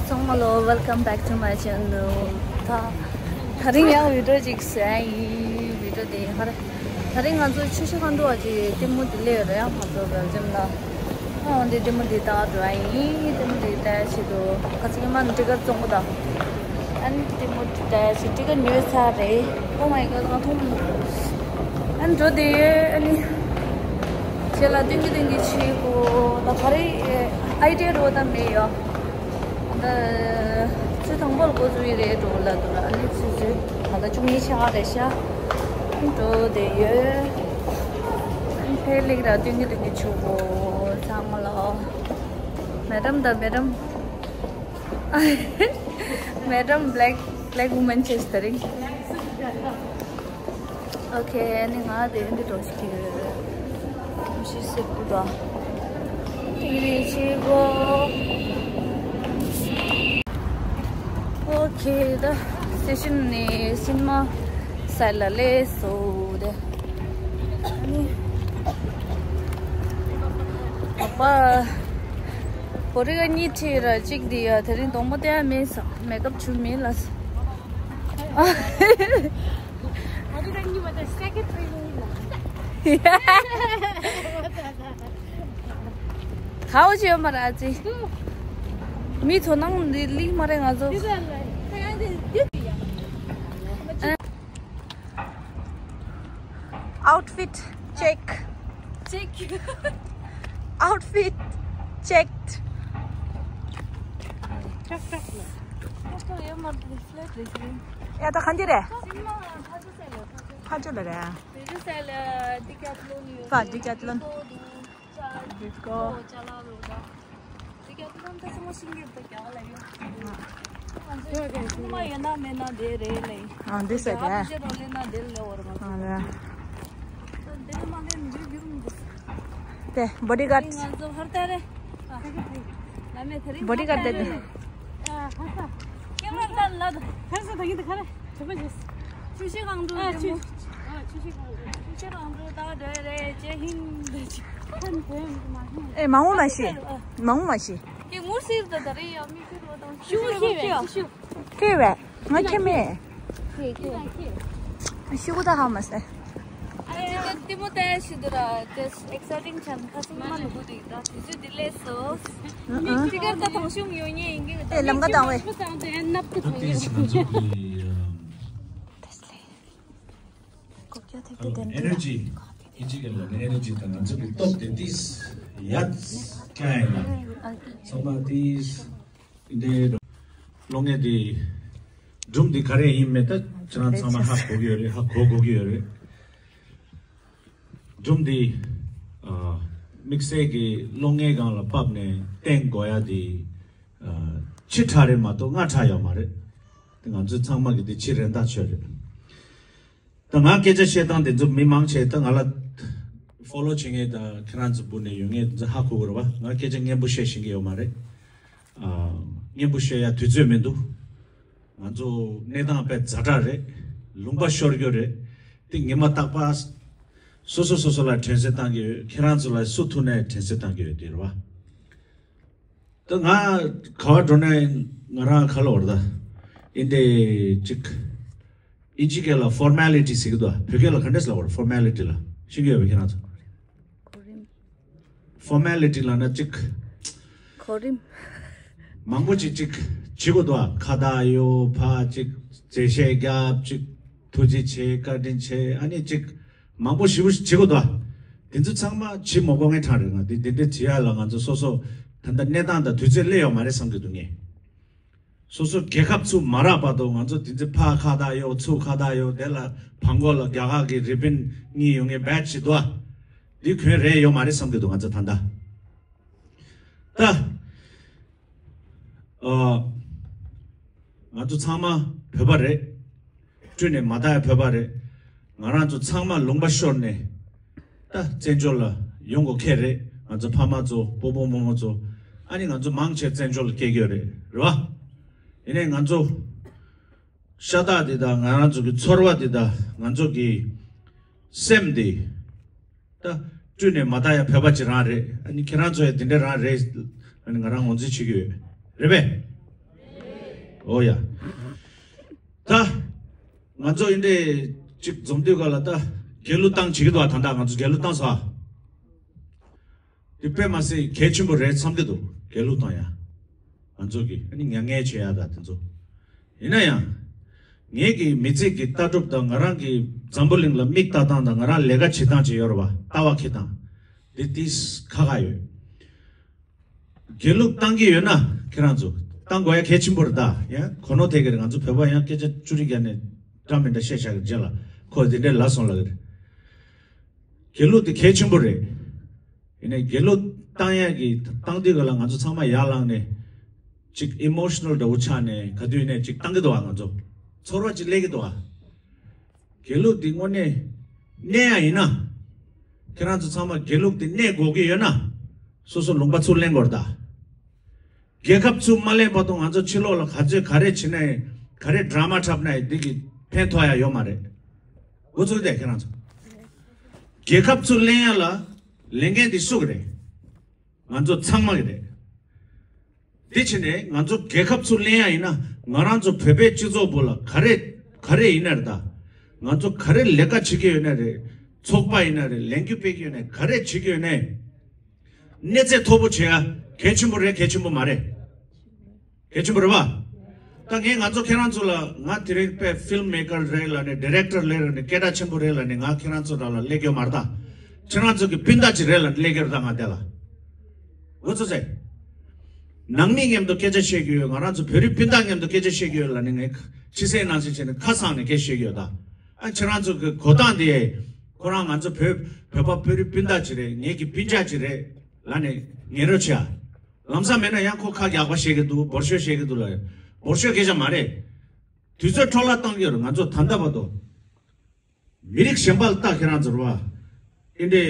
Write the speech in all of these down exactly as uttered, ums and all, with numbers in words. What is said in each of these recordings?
ཚང་མ་ལོ། Welcome back to my channel. ད་ད་རིང་ཡང་བི་ཌིའོ་ཅིག་བཟོ་ཡ་ཡིན། བི་ཌིའོ་དེ་ཧ་རེ། ད་རིང་ང་ཚོ་ཆུ་བཞི་སྒང་དྲུག་བ་ཅིག་ལྟད་མོ་དེ་ལས་རེད་ཡ། ང་ཚོ་སྦེལ་ཇམ་ལ། ཨ་འོན་ཏེ་ལྟད་མོ་དེ་ལྟ་འགྲོ་ཡ་ཡིན། ལྟད་མོ་དེ་ལྟ་ཡ་ཆེད་དུ་ཁ་ཚིག་མ་ནི་ཊི་ཀེཊ་བཙོང་གི་ད། ཨ་ནི་ལྟད་མོ་དེ་ལྟ་ཡ་ཆེད་ཊི་ཀེཊ་ཉོས་ཚར་རེད། Oh my god, ང་མཐོང་མི་འདུག་ཨ་ནི་འགྲོ་བསྡད་ཡོད། ཨ་ནི་ཁྱེད་ལ་སྟོན་གྱི་སྟོན་གྱི་བྱེད་དགོས། ད་ག་རེ་ཨའི་ཌི་ཡ་རོ་ད་མེད་ཡོད། ད་ཚེ་དང་པོར་འགོ་བཙུགས་ཡི་རེད་འགྲོ་ལ་འདུག་ཨ་ནི་ཚེ་ཚེ་ད་ལྟ་བཅུ་གཉིས་ཆགས་རེད་ཤག་འགྲོ་བསྡད་ཡོད། ཨ་ནི་ཕེ་ལེགས་ར་སྟོན་གྱི་སྟོན་གྱི་བྱེད་དགོས། ཚང་མ་ལ། མེ་ཌམ་དང་མེ་ཌམ། མེ་ཌམ་བྷེ་ལེག་བྷེ་ལེག་ཝུ་མན་བྱས་ཤིག་ད་རིང་། ཨོ་ཁེ། ཨ་ནི་ང་དེ་འདི་འགྲོ་ཞིག་གི་ཞིག་སེ་པུ་དང་དེ་རིང་ཆེ་གོ། ཨོ་ཁེ། ད་སི་ཊེ་ཤན་ནས་སི་ནི་མ་སའིཌ་ལ་སླེབས་སོང་། དེ་ཨ་ནི་ཨ་ཕ། བོ་རི་ག་གཉིས་ཁྲིད་ར་གཅིག་འདི་ཡ། དེ་རིང་གདོང་མོ་བསྟན་ཡ་མེད་ས། མེག་ཨབ་བྱུགས་མེད་ལ། བོ་རི་ག་གཉིས་མ་ད་སེ་ཀེན་ཌི་ཊི་རེ་ལོང་ལ། ཧའོ་ཅི་ཡོད་མ་ར་ཅི། མི་ཚོ་ནང་འདི་ལིག་མ་རེད་ང་ཚོ། Outfit check. Check. Outfit checked. ཡ་ད་གང་འདི་རེད། ཕ་ཇོ་ལ་རེད། ཕ་ཌི་ཀེ་ཐི་ལོན། ཨ་འདི་ཟེར་ཏེ། དེ་བོ་ཌི་གཱཌ། བོ་ཌི་གཱཌ་དེ། ཨེ་མ་འོང་མ་ཤི། མ་འོང་མ་ཤི། ཁྱེད་བས་ང་ཁྱེད་མེད། ཤི་གུ་ད་ཧ་མ་སེ། ལྟད་མོ་ལྟ་ཡ་ཞིག་འདུག་ར། དེ་ཨེག་སའི་ཊིང་ཆགས་ནས་ཁ་སང་མ་ལུ་གུ་དེ་ད་དུས་ཚོད་དེ་ལས་སོ། ཨ་ཨ། ཊི་ཀེཊ་ད་ཐོང་ཤུགས་ཡོད་ཉེ་ཡིན་གི། ཨེ་ལམ་ཀ་དང་བས། ད་དེ་ང་ཚོ་གི་ཨེ་ནར་ཇི། ཨིན་ཇི་སྐད་ལ་ནི་ཨེ་ནར་ཇི་དང་ང་ཚོ་གི་སྟོབས་དེ་ཏིས་ཡ་ཀ་ཡ་ན་ཚང་མ་ཏིས་འདི་གློག་བརྙན་འདི་སྒྲུང་འདི་ག་རེ་ཡིན་མེད་ད་ཁྱེད་རང་ཚང་མ་ཧ་གོ་གི་ཡོད་རེད། ཧ་གོ་དགོས་ཀྱི་ཡོད་རེད། སྒྲུང་འདི་ཨ་དམིགས་བསལ་གྱི་གློག་བརྙན་སྒང་ལ་ཕབ་ནས་བསྟན་དགོས་ཡ་འདི་ཨ་ཕྱི་དྲགས་རེད་མ་གཏོགས་སྔ་དྲགས་ཡོད་མ་རེད། དེ་ང་ཚོའི་ཚང་མ་གི་འདི་ཕྱི་རེ་འདའ་ཆོད་རེད། ད་ང་སྐད་ཆ་བཤད་སྟངས་དེ་ཚོ་མི་མང་ཆེ་ད་ང་ལ་ཕོ་ལོ་བྱེད་མཁན་དང་ཁྱེད་རང་ཚོ་བུ་ནས་ཡོད་མཁན་དེ་ཚོ་ཧ་གོ་གི་རེད་བ། ང་སྐད་ཆ་སྙན་པོ་བཤད་ཤེས་ཀྱི་ཡོད་མ་རེད། ཨ་སྙན་པོ་བཤད་ཡ་དུས་ཚོད་མི་འདུག་ང་ཚོ་གནས་སྟངས་དཔེ་ཛ་དྲག་རེད། ལུང་པ་ཤོར་རྒྱུ་རེད། དེ་ཉི་མ་རྟག་པར་སོ་སོ་སོ་སོ་ལ་དྲན་གསོ་བཏང་གི་ཡོད། ཁྱེད་རང་ཚོ་ལ་སུ་ཐུག་ནའི་དྲན་གསོ་བཏང་གི་ཡོད་དེ་རེད་བ། ད་ང་ག་བ་འགྲོ་ན་ང་རང་ག་ལ་བར་ད་ཨིན་དེ་ཅིག་ཨིན་ཇི་སྐད་ལ་ཕོར་མེ་ལི་ཊི་ཟེར་གི་འདུག་བོད་སྐད་ལ་ག་འདྲས་ལབ་དགོས་རེད། ཕོར་མེ་ལི་ཊི་ལ་ཤེས་ཀྱི་ཡོད་པས་ཁྱེད་རང་ཚོ། གོ་རིམ། ཕོར་མེ་ལི་ཊི་ལབ་ན་ཅིག་གོ་རིམ། མང་པོ་ཅིག་ཅིག་བྱེད་དགོས་འདུག་ཁ་བཏགས་གཡོག་ཕ་ཅིག་མཛེས་བཤད་རྒྱབ་ཅིག་ཐུགས་རྗེ་ཆེ་བཀའ་དྲིན་ཆེ་ཨ་ནི་ཅིག་མང་པོ་ཞེ་པོ་ཞིག་བྱེད་དགོས་འདུག་དེ་ཚོ་ཚང་མ་བྱེད་མ་དགོས་མཁན་དྲགས་རེད། ང་དེ་དེ་འདྲ་བྱེད་ཡ་ལ་ང་ཚོ་སོ་སོ་ད་ལྟ་གནས་སྟངས་དང་དུས་ཚོད་སླེབས་ཡོད་མ་རེད་བསམ་གྱི་འདུག་ངས། སོ་སོ་རྒྱལ་ཁབ་ཚུར་མ་རག་བར་དུ་ང་ཚོ་དེ་ཚོ་ཕར་ཁ་བཏགས་གཡོག་ཚུར་ཁ་བཏགས་གཡོག་དེ་ལ་བང་མགོ་ལ་རྒྱ་གར་གྱི་རི་བིན་གཉིས་ཡོད་མཁན་བེ་ཇི་ཞིག་འདུག་ཨ། འདི་གོན་རན་ཡོད་མ་རེད་བསམ་གྱི་འདུག་ང་ཚོ་ད་ལྟ། ད་ཨ་ང་ཚོ་ཚང་མ་བོད་པ་རེད། སྤྲུལ་ནས་མ་བཏགས་ཡ་བོད་པ་རེད། ང་རང་ཚོ་ཚང་མ་ལུང་པ་ཤོར་ནས་ད་བཙན་བྱོལ་ལ་ཡོང་དགོས་ཁེལ་རེད། ང་ཚོ་ཕ་མ་ཚོ་སྤོ་བོ་རྨོ་མོ་ཚོ་ཨ་ནི་ང་ཚོ་མང་ཆེ་བཙན་བྱོལ་ལ་སྐྱེས་ཀྱི་ཡོད་རེད། རེད་བ། ཡིན་ནའི་ང་ཚོ་ཤ་སྟག་འདི་དང་ང་རང་ཚོ་གི་ཚོར་བ་འདི་དང་ང་ཚོ་གི་སེམས་འདི་ད་སྤྲུལ་ནས་མ་བཏགས་ཡ་བོད་པ་ཅིག་རང་རེད། ཨ་ནི་ཁྱེད་རང་ཚོ་ཡ་འདི་འདྲ་རང་རེད། ཨ་ནི་ང་རང་ངོས་འཛིན་བྱེད་ཀྱི་ཡོད། རེད་པས། ཨོ་ཡ། ད་ང་ཚོ་ཡིན་དེ་གཅིག་འཛོམས་དུས་ག་ལ་ད་དགེ་ལུགས་བཏང་བྱེད་ཀྱི་འདུག་བ། ད་ད་ང་ཚོ་དགེ་ལུགས་བཏང་སོང་། དེ་དཔེ་མ་སྲིད་གལ་ཆེན་པོ་རེད་བསམ་གྱི་འདུག་དགེ་ལུགས་བཏང་ཡ། ང་ཚོ་གི་ཨ་ནི་མྱ་ངན་བྱེད་ཡ་ད་དེ་ཚོ། ཡིན་ན་ཡང་། ངེད་ཀྱི་མི་ཚེ་གི་ལྟ་གྲུབ་དང་ང་རང་གི་འཛམ་བུ་གླིང་ལ་མིག་ལྟ་སྟངས་དང་ང་རང་ལས་ཀ་བྱེད་སྟངས་ཅིག་ཡོད་རེད་བ། ལྟ་བ་འཁྱེར་སྟངས། འདི་ཏིས་ཁ་ཁ་ཡོད། དགེ་ལུགས་བཏང་གི་ཡོད་ན་ཁྱེད་རང་ཚོ་བཏང་དགོས་ཡ་གལ་ཆེན་པོ་རེད་ད། ཡང་གོ་ནོར་ཐེབས་ཀྱི་རེད། ང་ཚོ་བོད་པ་ཡང་སྐད་ཆ་བཅུ་རེ་བརྒྱབ་ནས་འདྲ་མི་འདྲ་བཤད་བཞག་གི་རྗེས་ལ་ཁོ་འདི་འདྲའི་ལབ་སོང་ལབ་ཀྱི་རེད། དགེ་ལུགས་དེ་གལ་ཆེན་པོ་རེད། ཡིན་ནའི་དགེ་ལུགས་བཏང་ཡ་གི་བཏང་དུས་ག་ལ་ང་ཚོ་ཚང་མ་ཡར་ལངས་ནས་ཅིག་ཨི་མོ་ཤི་ནལ་འདྲ་བོ་ཆགས་ནས་ག་དུས་ནས་ཅིག་བཏང་གི་འདུག་ཨ། ང་ཚོ་ཚོར་བ་ཅིག་སླེབས་ཀྱི་འདུག་ཨ། དགེ་ལུགས་འདི་དངོས་གནས་གནས་ཡ་ཡིན་ན། ཁྱེད་རང་ཚོ་ཚང་མ་དགེ་ལུགས་འདི་གནས་དགོས་ཀྱི་ཡོད་ན། སོ་སོ་ལུང་པ་ཚུར་ལེན་དགོས་རེད་ད། རྒྱལ་ཁབ་ཚུར་མ་ལེན་བར་དུ་ང་ཚོ་ཕྱི་ལོགས་ལ་ག་ཚོད་ག་རེ་བྱེད་ན་ཡང་ག་རེ་ཌ་ར་མ་འཁྲབ་ན་ཡང་འདི་གི་ཕན་ཐོགས་ཡ་ཡོད་མ་རེད། འགོ་ཚུགས་དེ་ཁྱེད་རང་ཚོ། རྒྱལ་ཁབ་ཚུར་ལེན་ཡ་ལ་ལས་འགན་འདི་སུ་གི་རེད། ང་ཚོ་ཚང་མ་གི་རེད། དེ་བྱས་ནས་ང་ཚོ་རྒྱལ་ཁབ་ཚུར་ལེན་ཡ་ཡིན་ན་ང་རང་ཚོ་བོད་པའི་སྤྱི་ཚོགས་པོ་ལ་ག་རེ་ག་རེ་ཡིན་ན་རེད་ད། ང་ཚོ་ག་རེ་ལས་ཀ་བྱེད་ཀྱི་ཡོད་ན་རེད། ཚོགས་པ་ཡིན་ན་རེད། ལས་འགུལ་སྤེལ་གྱི་ཡོད་ན་ག་རེ་བྱེད་ཀྱི་ཡོད་ན། གནས་ཚད་མཐོ་པོ་བྱེད་ཡ་གལ་ཆེན་པོ་རེད་གལ་ཆེན་པོ་མ་རེད། གལ་ཆེན་པོ་རེད་བ། ད་ངས་ང་ཚོ་ཁྱེད་རང་ཚོ་ལ་ང་དེ་རིང་དཔེ་ཕིལམ་མེ་ཀར་རེད་ལབ་ནས་ཌི་རེག་ཊར་རེད་ལབ་ནས་སྐད་གྲགས་ཆེན་པོ་རེད་ལབ་ནས་ང་ཁྱེད་རང་ཚོ་ར་ལ་སླེབས་ཡོད་མ་རེད་ད། ཁྱེད་རང་ཚོ་གི་སྤུན་ཟླ་ཅིག་རེད་ལབ་ནས་སླེབས་ཡོད་རེད་ད་ང་དེ་ལ། འོ་ཚོ་ཚེ། ནང་མི་མཉམ་དུ་སྐད་ཆ་བཤད་ཀྱི་ཡོད། ང་རང་ཚོ་བོད་རིགས་སྤུན་ཟླ་མཉམ་དུ་སྐད་ཆ་བཤད་ཀྱི་ཡོད་ལབ་ནས་ངས་ཕྱི་གསལ་ནང་གསལ་བྱས་ནས་ཁ་སང་ནས་སྐད་བཤད་ཀྱི་ཡོད་ད། ཨ་ཁྱེད་རང་ཚོ་གི་གོ་སྟངས་དེ། ཁོ་རང་ང་ཚོ་བོད་བོད་པ་བོད་རིགས་སྤུན་ཟླ་ཅིག་རེད། ངེད་ཀྱི་སྤུན་ཆ་ཅིག་རེད་ལབ་ནས་ངན་རོ་བྱེད་ཨ། ལམ་སང་མེད་ན་ཡང་ཁོ་ཁ་རྒྱག་པ་བཤད་ཀྱི་འདུག་འབོར་ཤོག་བཤད་ཀྱི་འདུག་ལ། འབོར་ཤོག་སྐད་ཆ་མ་རེད། དུས་ཚོད་འཕྲོ་བརླག་བཏང་གི་ཡོད་རེད་ང་ཚོ་ད་ལྟ་བར་དུ། མི་རིགས་གཞན་པ་ལ་ལྟ་ཁྱེད་རང་ཚོ་རེད་བ། ཨིན་འདྲེ།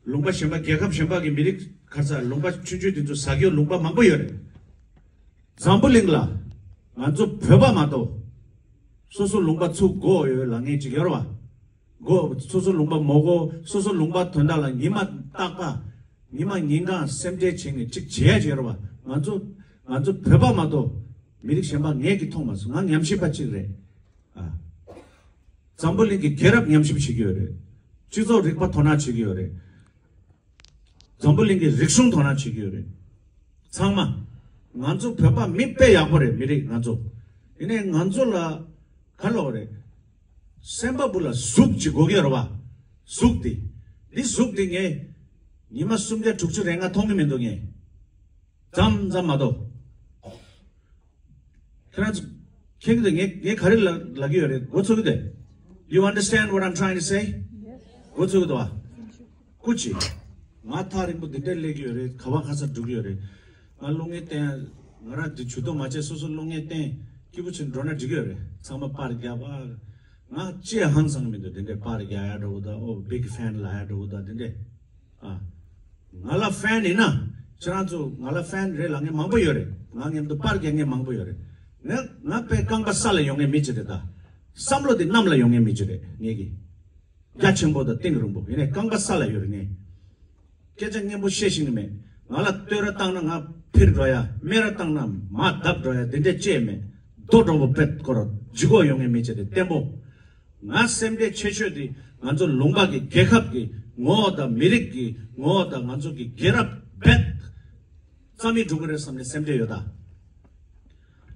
ལུང་པ་གཞན་པ་རྒྱལ་ཁབ་གཞན་པ་གི་མི་རིགས་ག་ས་ལུང་པ་ཆུང་ཆུང་དེ་ཚོ་ཟ་རྒྱུ་ལུང་པ་མང་པོ་ཡོད་རེད། འཛམ་བུ་གླིང་ལ་ང་ཚོ་བོད་པ་མ་གཏོགས་སོ་སོ་ལུང་པ་ཚུགས་དགོས་ཡོད་ལབ་མཁན་ཅིག་ཡོད་རེད་བ། དགོས་སོ་སོ་ལུང་པ་མ་དགོས། སོ་སོ་ལུང་པ་དོན་དག་ལ་ཉི་མ་རྟག་པ་ཉི་མ་ཉིན་གང་སེམས་ཁྲལ་བྱེད་མཁན་ཅིག་བྱེད་ཡ་ཅིག་ཡོད་རེད་བ། ང་ཚོ་ང་ཚོ་བོད་པ་མ་གཏོགས་མི་རིགས་གཞན་པ་ངས་ཀྱིས་མཐོང་མ་སོང་། ང་ཉམས་ཞིབ་པ་ཅིག་རེད། ཨ། འཛམ་བུ་གླིང་གི་རྒྱལ་རབས་ཉམས་ཞིབ་བྱེད་ཀྱི་ཡོད་རེད། སྤྱི་ཚོགས་རིག་པ་དོ་སྣང་བྱེད་ཀྱི་ཡོད་རེད། འཛམ་བུ་གླིང་གི་རིག་གཞུང་དོ་སྣང་བྱེད་ཀྱི་ཡོད་རེད། ཚང་མ། ང་ཚོ་བོད་པ་མི་དཔེ་ཡག་པོ་རེད། མི་རིགས་ང་ཚོ། ཡིན་ནའི་ང་ཚོ་ལ་ག་ལབ་དགོས་རེད། སེམས་པ་བུ་ལ་གཟུགས་ཅིག་དགོས་ཀྱི་རེད་བ། གཟུགས་དེ། འདི་གཟུགས་དེ་ངས་ཉི་མ་སུམ་བརྒྱ་དྲུག་ཅུ་རེ་ལྔ་མཐོང་གི་མི་འདུག་ངས། མཚམས་མཚམས་མ་གཏོགས། ཁྱེད་རང་ཚོ་མཁྱེན་གྱི་འདུག་ངས་ངས་ག་རེ་ལབ་ལབ་ཀྱི་ཡོད་རེད། མགོ་ཚོས་ཀྱི་འདུག You understand what I'm trying to say? མགོ་ཚོས་ཀྱི་འདུག་བ། སྐུ་མཁྱེན། ང་ཐག་རིང་པོ་འདི་འདྲ་སླེབས་ཀྱི་ཡོད་རེད། ག་བ་ག་ས་འགྲོ་གི་ཡོད་རེད། ང་གློག་བརྙན་བསྟན། ང་རང་འདི་ཇུས་གཏོགས་མ་བྱས་སོ་སོ་གློག་བརྙན་བསྟན། སྐྱིད་པོ་བྱས་འགྲོ་ན་འགྲིག་གི་ཡོད་རེད། ཚང་མ་པར་རྒྱབ་ཨ། ང་ཅི་ཡང་ཧང་སང་མི་འདུག་འདི་འདྲའི་པར་རྒྱག་ཡ་འདྲ་བོ་དང་ཨོ་big fan ལབ་ཡ་འདྲ་བོ་དང་འདི་འདྲའི། ཨ། ང་ལ་ཕན་ཡིན་ན། ཁྱེད་རང་ཚོ་ང་ལ་ཕན་རེད་ལབ་མཁན་མང་པོ་ཡོད་རེད། ང་མཉམ་དུ་པར་རྒྱག་མཁན་མང་པོ་ཡོད་རེད། ང་ང་དཔེ་རྐང་པ་ས་ལ་ཡོང་མཁན་མི་ཅིག་རེད་ད། བསམ་བློ་དེ་གནམ་ལ་ཡོང་མཁན་མི་ཅིག་རེད་ངེད་ཀྱི། རྒྱ་ཆེན་པོ་དང་གཏིང་རིང་པོ་ཡིན་ནའི་རྐང་པ་ས་ལ་ཡོད་རེད་ངས། སྐད་ཆ་སྙན་པོ་བཤད་ཤེས་ཀྱི་མེད། ང་ལ་བསྟོད་ར་བཏང་ན་ང་འཕིར་འགྲོ་ཡ། སྨད་ར་བཏང་ན་མར་བརྡབ་འགྲོ་ཡ་དེ་འདྲས་ཅིག་མེད། རྡོ་འགྲོ་བོ་པད་སྐོར་ལྗིད་ཁོག་ཡོང་མཁན་མི་ཅིག་རེད་བརྟན་པོ། ང་སེམས་ཁྲལ་ཆེ་ཤོས་དེ་ང་ཚོ་ལུང་པ་གི་རྒྱལ་ཁབ་ཀྱི་ངོ་བོ་དང་མི་རིགས་ཀྱི་ངོ་བོ་དང་ང་ཚོ་གི་རྒྱལ་རབས་རྦད་རྩ་མེད་འགྲོ་གི་རེད་བསམ་ནས་སེམས་ཁྲལ་ཡོད་ད།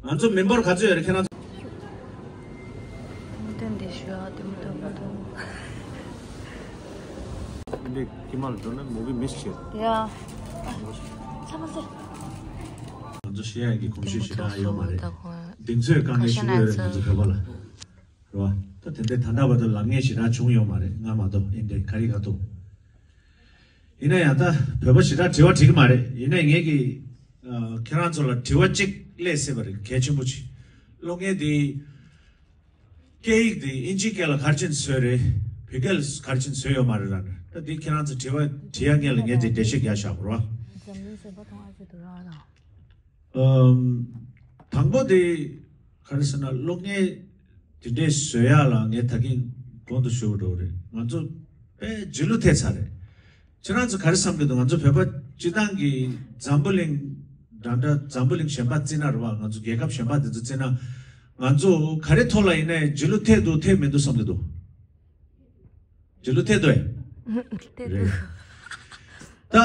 ང་ཚོ་མི་འབོར་ག་ཚོད་ཡོད་རེད་ཁྱེད་རང་ཚོ། མི་སྟོན་འདི་ཞུ་ཨ་དེ་མི་སྟོན་མི་སྟོན། འདི་ཀི་མལ་འགྲོ་ན་མོ་གི་མིས་བྱེད། ཡ། ཚ་མ་ཟེར། ང་ཚོ་ཤེས་ཡ་གི་གོམས་གཤིས་ཞེ་དྲག་ཡོད་མ་རེད། གདེང་ཚོད་དཀའ་ངལ་ཞིག་ཡོད་རེད་ང་ཚོ་བོད་པ་ལ། རེད་བ། ད་དེ་འདྲའི་ད་ལྟ་བར་དུ་ལབ་མཁན་ཞེ་དྲག་བྱུང་ཡོད་མ་རེད་ང་མ་གཏོགས་ཨིན་དེ་ག་རེ་ག་ཐུབ། ཡིན་ན་ཡང་ད་བོད་པ་ཞེ་དྲག་དྲི་བ་དྲི་གི་མ་རེད། ཡིན་ནའི་ངེད་ཀྱིས་ཁྱེད་རང་ཚོ་ལ་དྲི་བ་གཅིག་སླེབས་སྲིད་པ་རེད་གལ་ཆེན་པོ་ཅིག་གློག་བརྙན་འདི་སྐད་ཡིག་འདི་ཨིན་ཇིའི་སྐད་ལ་ག་རེ་བྱས་ནས་བཟོས་རེད། བོད་སྐད་ལ་ག་རེ་བྱས་ནས་བཟོས་ཡོད་མ་རེད་ར། ད་འདི་ཁྱེད་རང་ཚོ་དྲི་བ་དྲི་ཡ་ངེད་ལ་ངས་འདི་འགྲེལ་བཤད་རྒྱག་བཞག་པ་རེད་བ། འཛམ་གླིང་བཟོད་པ་མཐོང་ཨ་ཅེ་དུ་ར་ལ། ཨམ། དང་པོ་དེ་ག་རེ་ཟེར་ན་གློག་བརྙན་དེ་འདྲས་བཟོ་ཡག་ལ་ངས་ད་གིན་གོང་དུ་ཞུ་བ་འདྲ་བོ་རེད། ང་ཚོ་དཔེ་རྗེས་ལུས་ཐེབས་ཚར་རེད། ཁྱེད་རང་ཚོ་ག་རེ་བསམ་གྱི་འདུག་ང་ཚོ་བོད་པ་སྤྱི་བཏང་གི་འཛམ་བུ་གླིང་ འདྲ་འདྲ་འཛམ་བུ་གླིང་གཞན་པ་བརྩིས་ན་རེད་བ། ང་ཚོ་རྒྱལ་ཁབ་གཞན་པ་དེ་ཚོ་བརྩིས་ན། ང་ཚོ་ག་རེ་ཐོག་ལ་ཡིན་ནའི་རྗེས་ལུས་ཐེབས་འདུག་ཐེབས་མི་འདུག་བསམ་གྱི་འདུག་རྗེས་ལུས་ཐེབས་འདུག་ཨེ། ཐེབས་འདུག་རེད། ད་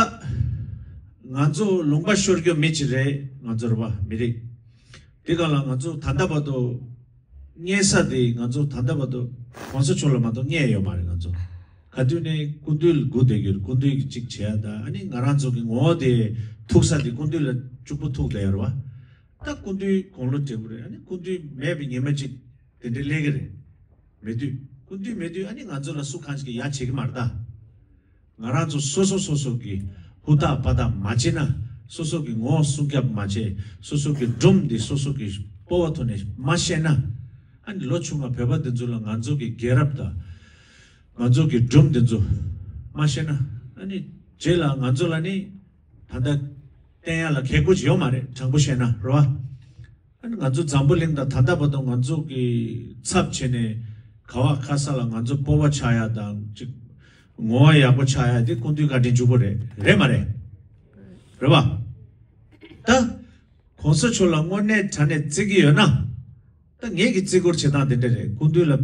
ང་ཚོ་ལུང་པ་ཤོར་རྒྱུ་མི་ཅིག་རེད། ང་ཚོ་རེད་བ། མི་རིགས་དེ་ག་ལ་ང་ཚོ་ད་ལྟ་བར་དུ་རྙེད་ས་དེ། ང་ཚོ་ད་ལྟ་བར་དུ་གོང་ས་མཆོག་ལ་མ་གཏོགས་རྙེད་ཡོད་མ་རེད། ང་ཚོ་ག་དུས་ནས་སྐུ་མདུན་ལ་སྒུག་བསྡད་ཀྱི་རེད། སྐུ་མདུན་གྱིས་གཅིག་བྱས་ཡ་ད། ཨ་ནི་ང་རང་ཚོ་གི་ངོ་བོ་དེ་ཐུག་ས་དེ་སྐུ་མདུན་ལ་གཅིག་པུ་ཐུག་བསྡད་ཡོད་རེད་བ། ད་སྐུ་མདུན་དགུང་ལོ་བགྲེས་པོ་རེད། ཨ་ནི་སྐུ་མདུན་མེད་པའི་ཉི་མ་གཅིག་དེ་འདྲའི་སླེབས་ཀྱི་རེད། མེད་དུས། སྐུ་མདུན་མེད་དུས་ཨ་ནི་ང་ཚོ་ལ་སུ་གང་ཞིག་གིས་ཡ་བྱེད་ཀྱི་མ་རེད་ད། ང་རང་ཚོ་སོ་སོ་སོ་སོ་གི་ཧུར་ཐག་འབད་ཐག་མ་བྱས་ན། སོ་སོ་གི་ངོ་བོ་སྲུང་སྐྱོབ་མ་བྱས། སོ་སོ་གི་སྒྲུང་འདི་སོ་སོ་གི་སྤོབས་པ་ཐོག་ནས་མ་བཤད་ན། ཨ་ནི་ལོ་ཆུང་བ་བོད་པ་འདི་ཚོ་ལ་ང་ཚོ་གི་རྒྱལ་རབས་དང་། ང་ཚོ་གི་སྒྲུང་འདི་ཚོ་མ་བཤད་ན། ཨ་ནི་རྗེས་ལ་ང་ཚོ་ལ་ནི་ད་ལྟ་བསྟན་ཡ་ལ་མཁས་པོ་ཅིག་ཡོད་མ་རེད། དྲང་པོ་བཤད་ན་རེད་བ། ཨ་ནི་ང་ཚོ་འཛམ་བུ་གླིང་དང་ད་ལྟ་བར་དུ་ང་ཚོ་གི་ཚབ་བྱས་ནས་ག་བ་ག་ས་ལ་ང་ཚོ་སྤོབས་པ་ཆགས་ཡ་དང་། ཅིག་ངོ་བོ་ཡག་པོ་ཆགས་ཡ་དེ་སྐུ་མདུན་བཀའ་དྲིན་གཅིག་པོ་རེད། རེད་མ་རེད། རེད་བ། ད་གོང་ས་མཆོག་ལ་དངོས་གནས་དྲང་གནས་བརྩི་གི་ཡོད་ན། ད་ངེད་ཀྱི་བརྩི་བཀུར་བྱེད་སྟངས་དེ་འདྲ་རེད། སྐུ་མདུན་ལ་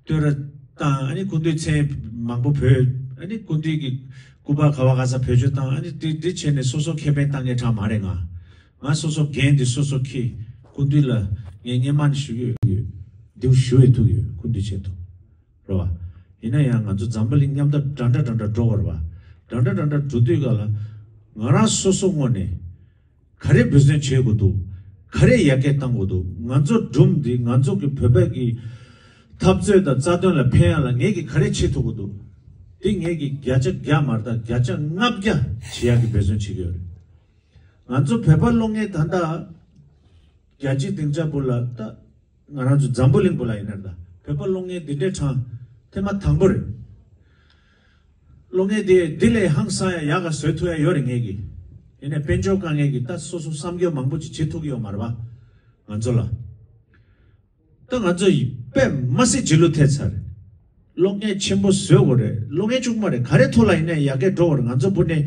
བསྟོད་ར་བཏང་། ཨ་ནི་སྐུ་མདུན་མཚན་མང་པོ་འབོད། ཨ་ནི་སྐུ་མདུན་གྱི་སྐུ་པར་ག་བ་ག་ས་བེད་སྤྱོད་བཏང་། ཨ་ནི་དེ་དེ་བྱས་ནས་སོ་སོ་ཁེ་ཕན་བཏང་མཁན་གྲངས་མ་རེད། ང་ང་སོ་སོ་འགན་དེ་སོ་སོ་འཁྱེར། སྐུ་མདུན་ལ་ངས་སྔན་མ་ནས་ཞུ་གི་ཡོད། འདིར་ཞུ་བའི་ཐུག་ཡོད། སྐུ་མདུན་ཆེད་དུ་རེད་བ། ཡིན་ན་ཡང་ང་ཚོ་འཛམ་བུ་གླིང་མཉམ་འདྲེས་འདྲ་འདྲ་འདྲ་འདྲ་འགྲོ་བ་རེད་བ། འདྲ་འདྲ་འདྲ་འདྲ་འགྲོ་དུས་ག་ལ་ང་རང་སོ་སོ་ངོས་ནས་ག་རེ་འབད་བརྩོན་བྱེད་དགོས་འདུག་ག་རེ་ཡར་རྒྱས་གཏང་དགོས་འདུག་ང་ཚོ་སྒྲུང་འདི་ང་ཚོ་གི་བོད་པ་གི་འཐབ་རྩོད་དང་རྩ་དོན་ལ་ཕན་ཡ་ལ་ངེད་ཀྱིས་ག་རེ་བྱེད་ཐུབ་ཀྱི་འདུག་འདི་ངེད་ཀྱིས་བརྒྱ་ཆ་བརྒྱ་མ་རེད་ད། བརྒྱ་ཆ་ལྔ་བརྒྱ་བྱེད་ཡག་གི་འབད་བརྩོན་བྱེད་ཀྱི་ཡོད་རེད། ང་ཚོ་བོད་པ་གློག་བརྙན་ད་ལྟ་རྒྱལ་སྤྱིའི་སྡིངས་ཆ་བུ་ལ་ད། ང་རང་ཚོ་འཛམ་བུ་གླིང་བུ་ལ་ཡིན་ན་ད་བོད་པ་གློག་བརྙན་འདི་འདྲའི་གྲངས་ཐེངས་མ་དང་པོ་རེད། གློག་བརྙན་དེ་འདི་ལས་ཧང་སང་ཡ་ཡག་ག་བཟོ་ཐུབ་ཡ་ཡོད་རེད་ངེད་ཀྱིས། ཡིན་ནའི་དཔལ་འབྱོར་དཀའ་ངལ་གྱིས་ད་སོ་སོ་བསམ་རྒྱུ་མང་པོ་ཅིག་བྱེད་ཐུབ་ཀྱི་ཡོད་མ་རེད་པ། ང་ཚོ་ལ་ད་ང་ཚོ་ཡི་དཔེ་མ་སྲིད་རྗེས་ལུས་ཐེབས་ཚར་རེད། གློག་བརྙན་ཆེན་པོ་བཟོ་དགོས་རེད། གློག་བརྙན་བཅུ་མ་རེད། ག་རེ་ཐོག་ལ་ཡིན་ནའི་ཡར་རྒྱས་འགྲོ་དགོས་རེད། ང་ཚོ་བུ་ནས་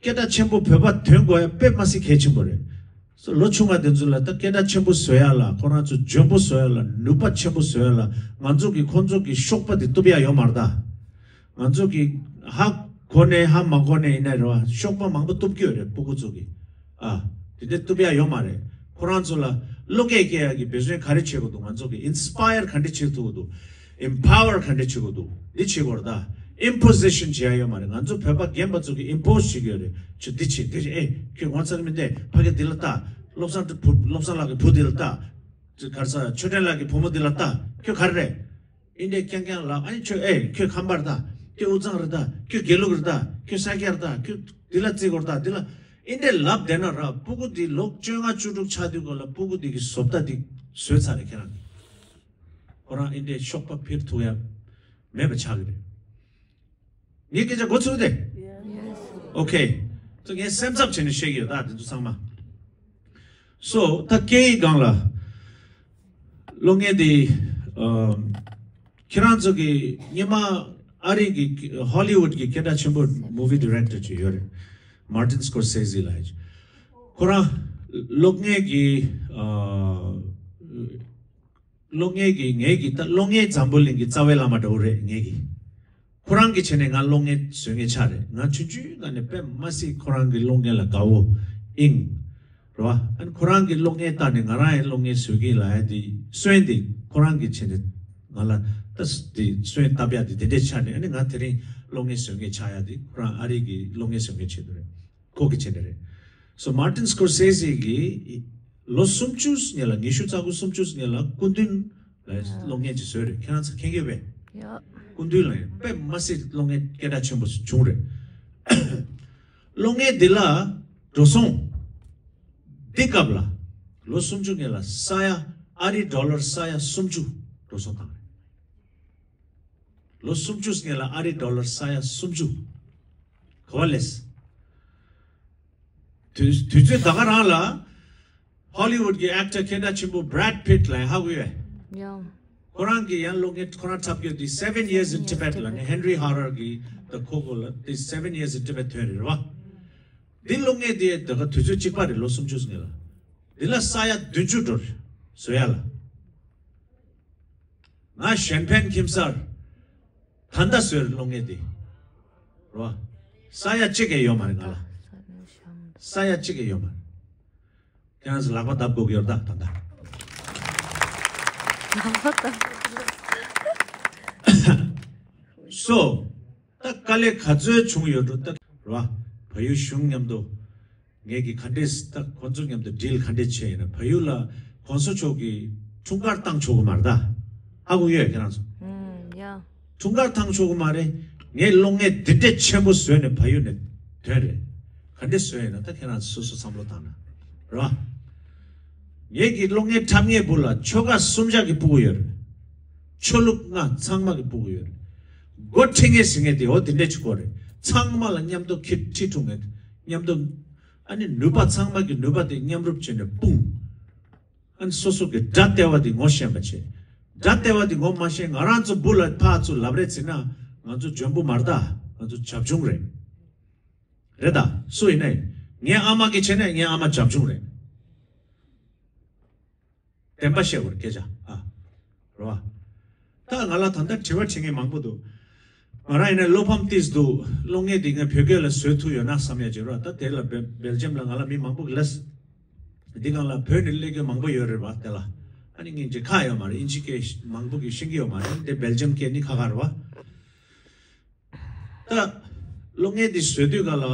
སྐད་གྲགས་ཆེན་པོ་བོད་པ་ཐོན་དགོས་ཡ་དཔེ་མ་སྲིད་གལ་ཆེན་པོ་རེད། སོ་ལོ་ཆུང་བ་དེ་ཚོ་ལ་ད་སྐད་གྲགས་ཆེན་པོ་བཟོ་ཡ་ལ། ཁོ་རང་ཚོ་འཇོན་པོ་བཟོ་ཡ་ལ། ནུས་པ་ཆེན་པོ་བཟོ་ཡ་ལ། ང་ཚོ་གི་ཁོང་ཚོ་གི་གཤོག་པ་དེ་གཏུབ་ཡ་ཡོད་མ་རེད་ད། ང་ཚོ་གི་ཧ་གོ་ནས་ཧ་མ་གོ་ནས་ཡིན་ན་རེད་བ། གཤོག་པ་མང་པོ་གཏུབ་ཀྱི་ཡོད་རེད། སྤུ་གུ་ཚོ་གི། ཨ། དེ་འདྲ་གཏུབ་ཡ་ཡོད་མ་རེད། ཁོ་རང་ཚོ་ལ་བློ་སྐྱེད་སྐྱེ་ཡ་གི་འབད་བརྩོན་ག་རེ་བྱེད་དགོས་འདུག་ང་ཚོ་གི་ཨིན་སི་པ་ཡར་ག་འདྲ་བྱེད་ཐུབ་ཀྱི་འདུག་ཨིམ་པ་ཝར་ག་འདྲ་བྱེད་དགོས་འདུག་འདི་བྱེད་དགོས་རེད་ད། ཨིམ་པོ་ཟི་ཤན་བྱེད་ཡ་ཡོད་མ་རེད། ང་ཚོ་བོད་པ་རྒན་པ་ཚོ་གི་ཨིམ་པོ་ཟི་བྱེད་ཀྱི་ཡོད་རེད། ཁྱོད་འདི་བྱེད་འདི་བྱེད། ཨེ་ཁྱོད་ངོ་ཚ་གི་མི་འདུག་ཕ་གི་འདི་ལ་ལྟ། བློ་བཟང་བུ་བློ་བཟང་ལགས་ཀྱི་བུ་འདི་ལ་ལྟ། ག་རེ་ཟ། ཆོས་སྒྲོན་ལགས་ཀྱི་བུ་མོ་འདི་ལ་ལྟ། ཁྱོད་ག་རེ་རེད། ཨིན་འདྲས་རྐྱང་རྐྱང་ལབ། ཨ་ནི་ཁྱོད་ཨེ་ཁྱོད་ཁམས་པ་རེད་ད། ཁྱོད་དབུས་གཙང་རེད་ད། ཁྱོད་དགེ་ལུགས་རེད་ད། ཁྱོད་ས་སྐྱ་རེད་ད། ཁྱོད་འདི་ལ་བརྩི་དགོས་རེད་ད། འདི་ལ་ཨིན་འདྲས་ལབ་བསྡད་ན་ར། སྤུ་གུ་འདི་ལོ་བཅོ་ལྔ་བཅུ་དྲུག་ཆགས་དུས་སྐབས་ལ་སྤུ་གུ་འདི་གི་བཟོ་ལྟ་འདི་བཟོས་ཚར་རེད་ཁྱེད་རང་གིས། ཁོ་རང་ཨིན་འདྲས་གཤོག་པ་འཕེར་ཐུབ་ཡ་མེད་པ་ཆགས་ཀྱི་རེད། ངའི་སྐད་ཆ་གོ་ཚུགས་ཏེ། ཨོ་ཁེ། ཚོ་ངས་སེམས་འཚབ་བྱས་ནས་བཤད་ཀྱི་ཡོད་ད་དེ་ཚོ་ཚང་མ། སོ་ད་སྐད་ཡིག་སྒང་ལ། གློག་བརྙན་དེ། ཨ། ཁྱེད་རང་ཚོ་གི་སྔོན་མ་ཨ་རི་གི་ཧོ་ལི་ཝུད་གི་སྐད་གྲགས་ཆེན་པོ་མུ་ཝི་ཌི་རེག་ཊར་ཅིག་ཡོད་རེད། མར་ཏིན་སྐོར་སེ་ཟི་ལབ་ཡ་ཅིག་ཁོ་རང་གློག་བརྙན་གི། ཨ། གློག་བརྙན་གྱི་ངེད་ཀྱི་ད་གློག་བརྙན་འཛམ་བུ་གླིང་གི་རྩ་བའི་བླ་མ་འདྲ་བོ་རེད་ངེད་ཀྱི། ཁོ་རང་གི་བྱས་ནས་ང་གློག་བརྙན་བཟོ་མཁན་ཆགས་རེད། ང་ཆུང་ཆུང་སྒང་ནས་དཔེ་མ་སྲིད་ཁོ་རང་གི་གློག་བརྙན་ལ་དགའ་བོ་ཨིན། རེད་བ། ཨ་ནི་ཁོ་རང་གི་གློག་བརྙན་ལྟ་ནས་ང་རང་ཡང་གློག་བརྙན་བཟོ་གི་ལབ་ཡ་དེ་སོན་དེ་ཁོ་རང་གི་བྱས་ནས་ང་ལ་ད་དེ་སོན་བཏབ་ཡ་དེ་དེ་འདྲས་ཆགས་ནས། ཨ་ནི་ང་དེ་རིང་གློག་བརྙན་བཟོ་མཁན་ཆགས་ཡ་དེ་ཁོ་རང་ཨ་རི་གི་གློག་བརྙན་བཟོ་མཁན་ཆེད་དུ་རེད། ཁོ་གི་ཆེད་དུ་རེད། སོ་མར་ཏིན་སྐོར་སེ་ཟི་གིས་ལོ་སུམ་ཅུ་སྔོན་ལ། ཉི་ཤུ་རྩ་དགུ་སུམ་ཅུ་སྔོན་ལ་སྐུ་མདུན་ལ་གློག་བརྙན་ཅིག་བཟོས་རེད། ཁྱེད་རང་ཚོ་མཁྱེན་གྱི་ཡོད་པས། ཡ། སྐུ་མདུན་ལ་ཡང་དཔེ་མ་སྲིད་གློག་བརྙན་སྐད་གྲགས་ཆེན་པོ་ཞིག་བྱུང་རེད། གློག་བརྙན་འདི་ལ་འགྲོ་སོང་འདི་སྐབས་ལ་ལོ་སུམ་ཅུ་སྔོན་ལ་ས་ཡ་ཨ་རི་ཌོ་ལར་ས་ཡ་སུམ་ཅུ་འགྲོ་སོང་བཏང་རེད། ལོ་སུམ་ཅུ་སྔོན་ལ་ཨ་རི་ཌོ་ལར་ས་ཡ་སུམ་ཅུ་ག་བ་ལས། དུས་དུས་ཚོད་ད་ག་རང་ལ་ཧོ་ལི་ཝུད་ཀྱི་ཨེག་ཊར་སྐད་གྲགས་ཆེན་པོ་བྷ་རེད་པིད་ལ་ཧ་གོ་ཡོད། ཡང་། ཁོ་རང་གི་ཡང་གློག་བརྙན་ཁོ་རང་འཁྲབ་རྒྱུ་དེ་Seven Years in Tibet ལ་ནི་ཧེན་རི་ཧ་རར་གི་ད་ཁོ་ཁོ་ལ་དེ་Seven Years in Tibet ཐོན་རེད་བ། འདི་གློག་བརྙན་འདི་ད་ག་དུས་ཚོད་གཅིག་པ་རེད། ལོ་སུམ་ཅུ་སྔོན་ལ། འདི་ལ་ས་ཡ་བདུན་ཅུ་འགྲོ་རེད་བཟོ་ཡ་ལ། ང་གཞན་ཕན་ཁྱིམ་གསར་ད་ལྟ་བཟོས་རེད་གློག་བརྙན་འདི། རོ། ས་ཡ་གཅིག་གི་ཡོད་མ་རེད་ང་ལ། ས་ཡ་གཅིག་གི་ཡོད་མ་རེད། ཁྱེད་རང་ཚོ་ལག་པ་བརྡབ་དགོས་ཀྱི་ཡོད་རེད་ད་ད་ལྟ། ལག་པ་བརྡབ། སོ། ད་དཀའ་ལས་ག་ཚོད་བྱུང་ཡོད་འགྲོ་ད། རོ། བལ་ཡུལ་གཞུང་མཉམ་དུ། ངེད་ཀྱིས་ག་འདྲས་ད་ཁོང་ཚོ་མཉམ་དུ་ཌིལ་ག་འདྲས་བྱས་ཡིན་ན། བལ་ཡུལ་ལ་གོང་ས་མཆོག་གིས་འཁྲུངས་སྐར་བཏང་ཆོག་གི་མ་རེད་ད། ཧ་གོ་ཡོད་ཁྱེད་རང་ཚོ། ཨུམ། ཡ། འཁྲུངས་སྐར་བཏང་ཆོག་གི་མ་རེད། ངས་གློག་བརྙན་འདི་འདྲས་ཆེན་པོ་བཟོས་ནས་བལ་ཡུལ་ནས་ཐོན་རེད། ག་འདྲས་བཟོས་ཡིན་ན་ད་ཁྱེད་རང་ཚོ་སོ་སོ་བསམ་བློ་བཏང་ན་རེད་བ། ངེད་ཀྱི་གློག་བརྙན་འཁྲབ་མཁན་བུ་ལ་ཆོལ་ཁ་གསུམ་ཆ་གི་སྤུ་གུ་ཡོད་རེད། ཆོས་ལུགས་ལྔ་ཚང་མ་གི་སྤུ་གུ་ཡོད་རེད། འགོ་ཁྲིད་མཁན་ཟེར་མཁན་དེ་འོ་དེ་འདྲས་ཅིག་དགོས་རེད། ཚང་མ་ལ་མཉམ་དུ་ཁྲིད་ཁྲིད་ཐུབ་མཁན། མཉམ་དུ། ཨ་ནི་ནུས་པ་ཚང་མ་གི་ནུས་པ་དེ་མཉམ་རུབ་བྱས་ནས་སྤུངས། ཨ་ནི་སོ་སོ་གི་དགྲ་ལྟེ་བ་དེ་ངོ་ཤེས་པ་བྱས། དགྲ་ལྟེ་བ་དེ་ངོ་མ་ཤེས། ང་རང་ཚོ་བུ་ལ་ཕར་ཚུར་ལབ་རེས་བྱེད་ན། ང་ཚོ་འཇོན་པོ་མ་རེད་ད། ང་ཚོ་བྱབ་ཆུང་རེད། རེད་ད། སུ་ཡིན་ནའི་ངའི་ཨ་མ་གིས་བྱས་ན་ངའི་ཨ་མ་བྱབ་ཆུང་རེད། བདེན་པ་བཤད་དགོས་རེད་སྐད་ཆ་ཨ། རེད་བ། ད་ང་ལ་ད་ལྟ་དྲི་བ་དྲི་མཁན་མང་པོ་འདུག་ང་རང་ཡིན་ན་བློ་ཕམ་ཏིས་འདུག་གློག་བརྙན་འདི་ངས་བོད་སྐད་ལ་བཟོས་ཐུབ་ཡོད་ན་བསམ་ཡ་ཅིག་རེད་བ། ད་དེ་ལ་སྦེལ་སྦེལ་ཇམ་ལ་ང་ལ་མི་མང་པོ་གི་ལས། འདི་སྒང་ལ་བོད་ནས་སླེབས་མཁན་མང་པོ་ཡོད་རེད་བ་དེ་ལ། ཨ་ནི་ངས་འདི་ཁག་ཡོད་མ་རེད། ཨིན་ཇི་སྐད་མང་པོ་གི་ཤེས་ཀྱི་ཡོད་མ་རེད། དེ་སྦེལ་ཇམ་སྐད་ནི་ཁག་ཁག་རེད་བ། ད། གློག་བརྙན་འདི་བཟོས་དུས་སྒང་ལ།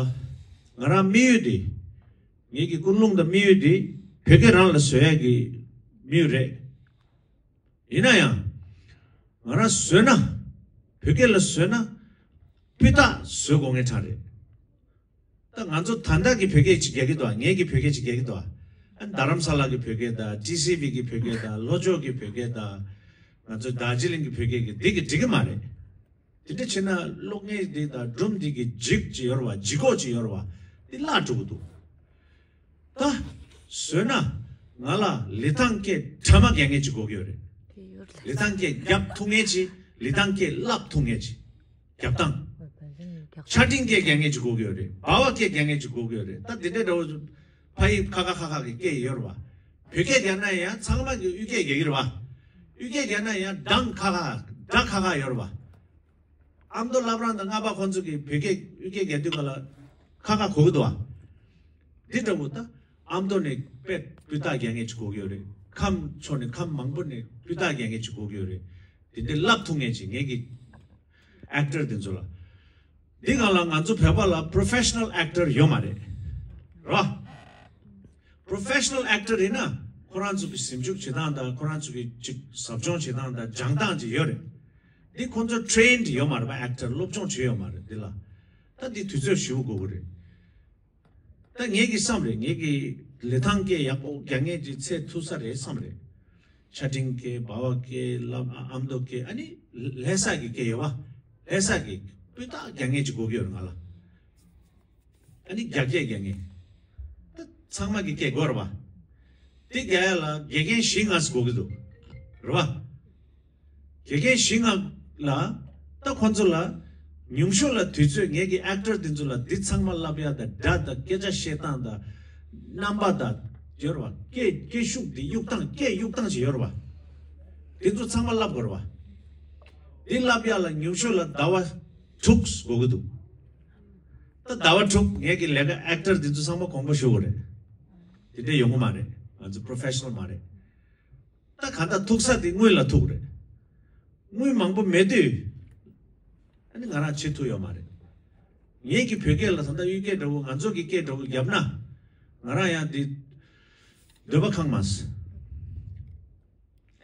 ང་རང་དམིགས་ཡུལ་འདི། ངེད་ཀྱི་ཀུན་སློང་དང་དམིགས་ཡུལ་འདི། བོད་སྐད་རང་ལ་བཟོ་ཡག་གི་དམིགས་ཡུལ་རེད། ཡིན་ན་ཡང་། ང་རང་བཟོས་ན། བོད་སྐད་ལ་བཟོས་ན། སྤུས་དག་བཟོ་དགོས་ངེས་ཆགས་རེད། ད་ང་ཚོ་ད་ལྟ་གི་བོད་སྐད་ཅིག་རྒྱག་གི་འདུག་ངེད་ཀྱི་བོད་སྐད་ཅིག་རྒྱག་གི་འདུག་ཨ་རྡ་རམ་ས་ལ་གི་བོད་སྐད་དང་ཊི་སི་ཝི་གི་བོད་སྐད་དང་ལྷོ་ཕྱོགས་ཀྱི་བོད་སྐད་དང་། ང་ཚོ་དར་ཇི་ལིང་གི་བོད་སྐད་ཀྱི་འདི་གི་འགྲིག་གི་མ་རེད། དེ་འདྲ་བྱས་ན་གློག་བརྙན་འདི་དང་སྒྲུང་འདི་གི་ལྗིད་ཅིག་ཡོད་རེད་བ། ལྗིད་ཁོག་ཅིག་ཡོད་རེད་བ། འདི་བརླག་འགྲོ་གི་འདུག་ད། བཟོས་ན། ང་ལ་ལི་ཐང་སྐད་ཁྲ་མ་རྒྱག་མཁན་ཅིག་དགོས་ཀྱི་ཡོད་རེད། ལི་ཐང་སྐད་རྒྱབ་ཐུབ་མཁན་ཅིག་ལི་ཐང་སྐད་ལབ་ཐུབ་མཁན་ཅིག་རྒྱབ་སྟངས། ཆ་འཕྲིན་སྐད་རྒྱག་མཁན་ཅིག་དགོས་ཀྱི་ཡོད་རེད། སྦ་བ་སྐད་རྒྱག་མཁན་ཅིག་དགོས་ཀྱི་ཡོད་རེད། ད་དེ་འདྲའི་འདྲ་བོ། ཕ་ཡིག་ཁ་ཁ་ཁ་ཁ་གི་སྐད་ཡོད་རེད་བ། བོད་སྐད་རྒྱག་ན་ཡང་ཚང་མ་གི་དབུས་སྐད་རྒྱག་གི་རེད་བ། དབུས་སྐད་རྒྱག་ན་ཡང་གདངས་ཁ་ཁ་སྒྲ་ཁ་ཁ་ཡོད་རེད་བ། ཨ་མདོ་བླ་བྲང་དང་རྔ་པ་ཁོང་ཚོ་གི་བོད་སྐད་དབུས་སྐད་རྒྱག་དུས་ག་ལ་ཁ་ཁ་གོ་གི་འདུག་བ། འདི་འདྲ་བོ་ད་ཨ་མདོ་ནས་དཔེ་སྤུས་དག་རྒྱག་མཁན་ཅིག་དགོས་ཀྱི་ཡོད་རེད། ཁམས་ཕྱོགས་ནས་ཁམས་མང་པོ་ནས་སྤུས་དག་རྒྱག་མཁན་ཅིག་དགོས་ཀྱི་ཡོད་རེད། དེ་འདྲ་ལབ་ཐུབ་མཁན་ཅིག་ངེད་ཀྱི་ཨེག་ཊར་དེ་ཚོ་ལ། འདི་སྒང་ལ་ང་ཚོ་བོད་པ་ལ་པྲོ་ཕེ་ཤ་ནལ་ཨེག་ཊར་ཡོད་མ་རེད། རོ། པྲོ་ཕེ་ཤ་ནལ་ཨེག་ཊར་ཡིན་ན་ཁོ་རང་ཚོ་གི་ཟིང་འཇུག་བྱེད་སྟངས་དང་ཁོ་རང་ཚོ་གི་ཅིག་ཟབ་སྦྱོང་བྱེད་སྟངས་དང་སྦྱང་སྟངས་ཅིག་ཡོད་རེད། འདི་ཁོང་ཚོ་ཊེན་ཌི་ཡོད་མ་རེད་པ། ཨེག་ཊར་སློབ་སྦྱོང་བྱས་ཡོད་མ་རེད་འདི་ལ། ད་འདི་དུས་ཚོད་ཞེ་པོ་འགོར་གི་རེད། ད་ངེད་ཀྱི་བསམ་རེད། ངེད་ཀྱི་ལི་ཐང་སྐད་ཡག་པོ་རྒྱག་མཁན་ཅིག་འཚོལ་ཐུབ་ས་རེད་བསམ་རེད། ཆ་འཕྲིན་སྐད་སྦ་བ་སྐད་ལབ་ཨ་ཨ་མདོ་སྐད་ཨ་ནི་ལྷ་ས་གི་སྐད་ཡོད་བ། ལྷ་ས་གི་སྤུས་དག་རྒྱག་མཁན་ཅིག་དགོས་ཀྱི་ཡོད་རེད་ང་ལ། ཨ་ནི་རྒྱ་སྐད་རྒྱག་མཁན། ད་ཚང་མ་གི་སྐད་དགོས་རེད་བ། དེ་རྒྱག་ཡ་ལ་དགེ་རྒན་བཞི་ལྔ་ཙམ་དགོས་ཀྱི་འདུག་རེད་བ། དགེ་རྒན་བཞི་ལྔ་ལ་ད་ཁོང་ཚོ་ལ་ཉུང་ཤོས་ལ་དུས་ཚོད་ངེད་ཀྱི་ཨེག་ཊར་འདི་ཚོ་ལ་འདི་ཚང་མ་བསླབ་ཡ་དང་སྒྲ་དང་སྐད་ཆ་བཤད་སྟངས་དང་རྣམ་པ་དང་ཡོད་རེད་བ། སྐད་སྐད་ཤུགས་འདི་གཡུག་སྟངས་སྐད་གཡུག་སྟངས་ཅིག་ཡོད་རེད་བ། འདི་ཚོ་ཚང་མ་བསླབ་དགོས་རེད་བ། འདི་བསླབ་ཡ་ལ་ཉུང་ཤོས་ལ་ཟླ་བ་དྲུག་དགོས་ཀྱི་འདུག་ད་ཟླ་བ་དྲུག་ངེད་ཀྱི་ལས་ཀ་ཨེག་ཊར་འདི་ཚོ་ཚང་མ་དགོངས་པ་ཞུ་དགོས་རེད། དེ་འདྲས་ཡོང་གི་མ་རེད། ང་ཚོ་པྲོ་ཕེ་ཤ་ནལ་མ་རེད། ད་གང་ལྟར་ཐུག་ས་དེ་དངུལ་ལ་ཐུག་རེད། དངུལ་མང་པོ་མེད་དུས། ཨ་ནི་ང་རང་བྱེད་ཐུབ་ཡོད་མ་རེད། ངེད་ཀྱི་བོད་སྐད་ལ་ད་ལྟ་གཡུལ་སྐད་འདྲ་བོ་ང་ཚོ་གི་སྐད་འདྲ་བོ་བརྒྱབ་ན། ང་རང་ཡང་འདི། འདོད་པ་ཁེངས་མ་སོང་།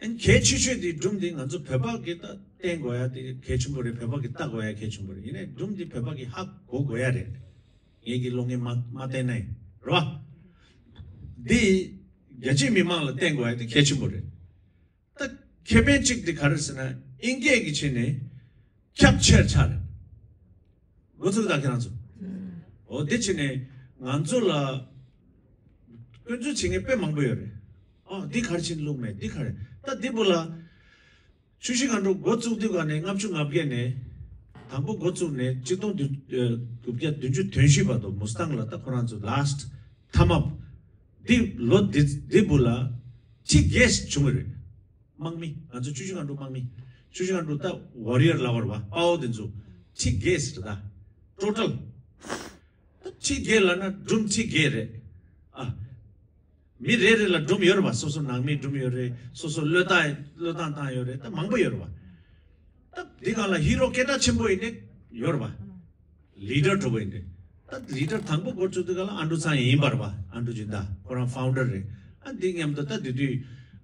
ཨ་ནི་གལ་ཆེ་ཤོས་དེ་སྒྲུང་འདི་ང་ཚོ་བོད་པ་གི་ད་བསྟན་དགོས་ཡ་དེ་གལ་ཆེན་པོ་རེད། བོད་པ་གི་ལྟ་དགོས་ཡ་གལ་ཆེན་པོ་རེད། ཡིན་ནའི་སྒྲུང་འདི་བོད་པ་གི་ཧ་གོ་དགོས་ཡ་རེད། ངེད་ཀྱི་གློག་བརྙན་མ་མ་བསྟན་ནའི་རེད་བ། འདི་རྒྱ་ཆེའི་མི་མང་ལ་བསྟན་དགོས་ཡ་དེ་གལ་ཆེན་པོ་རེད། ད་ཁེ་ཕན་གཅིག་དེ་ག་རེ་ཟེར་ན་ཨིན་སྐད་ཀྱི་ཆ་ནས་ཁྱབ་ཆེར་ཆགས་རེད། འགོ་ཚུགས་དང་ཁྱེད་རང་ཚོ། འོ་དེ་ཆ་ནས་ང་ཚོ་ལ་སྐྱོན་འཛུགས་བྱེད་མཁན་དཔེ་མང་པོ་ཡོད་རེད། ཨོ་འདི་ག་རེ་བྱས་ནས་བླུགས་མེད་འདི་ག་རེ། ད་འདི་བུ་ལ་ཆུ་བཞི་སྒང་དྲུག་འགོ་བཙུགས་དུས་ག་ནས་ལྔ་བཅུ་ང་བརྒྱད་ནས་ དང་པོ་འགོ་བཙུགས་ནས་གཅིག་སྟོང་དགུ་བརྒྱ་བདུན་ཅུ་དོན་བཞི་བར་དུ་མུ་སི་ཏང་ལ་ད་ཁོ་རང་ཚོ་last time up འདི་ལོ་འདི་འདི་བུ་ལ་ཁྲི་བརྒྱད་བྱུང་བ་རེད། དམག་མི་ང་ཚོ་ཆུ་བཞི་སྒང་དྲུག་དམག་མི་ཆུ་བཞི་སྒང་དྲུག་ད་ཝོ་རི་ཡར་ལབ་པ་རེད་བ། དཔའ་བོ་དེ་ཚོ་ཁྲི་བརྒྱད་ཟེར་ད་total ད་ཁྲི་བརྒྱད་ལབ་ན་སྒྲུང་ཁྲི་བརྒྱད་རེད་ཨ། མི་རེ་རེ་ལ་སྒྲུང་ཡོད་རེད་བ། སོ་སོ་ནང་མི་སྒྲུང་ཡོད་རེད། སོ་སོ་བློས་བཏང་བློས་བཏང་བཏང་ཡོད་རེད། ད་མང་པོ་ཡོད་རེད་བ། ད་འདི་སྒང་ལ་ཧི་རོ་སྐད་གྲགས་ཆེན་པོ་ཡིན་ནི་ཡོད་རེད་བ། ལི་ཌར་གྲུབ་པ་ཡིན་ཏེ། ད་ལི་ཌར་དང་པོ་འགོ་བཙུགས་དུས་སྒང་ལ་ཨ་འབྲུག་ཚང་ཡིན་པ་རེད་བ། ཨ་འབྲུག་སྦྱིན་བདག་ཁོ་རང་ཕའུན་ཌར་རེད། ཨ་འདི་མཉམ་དུ་ད་དེ་དུས་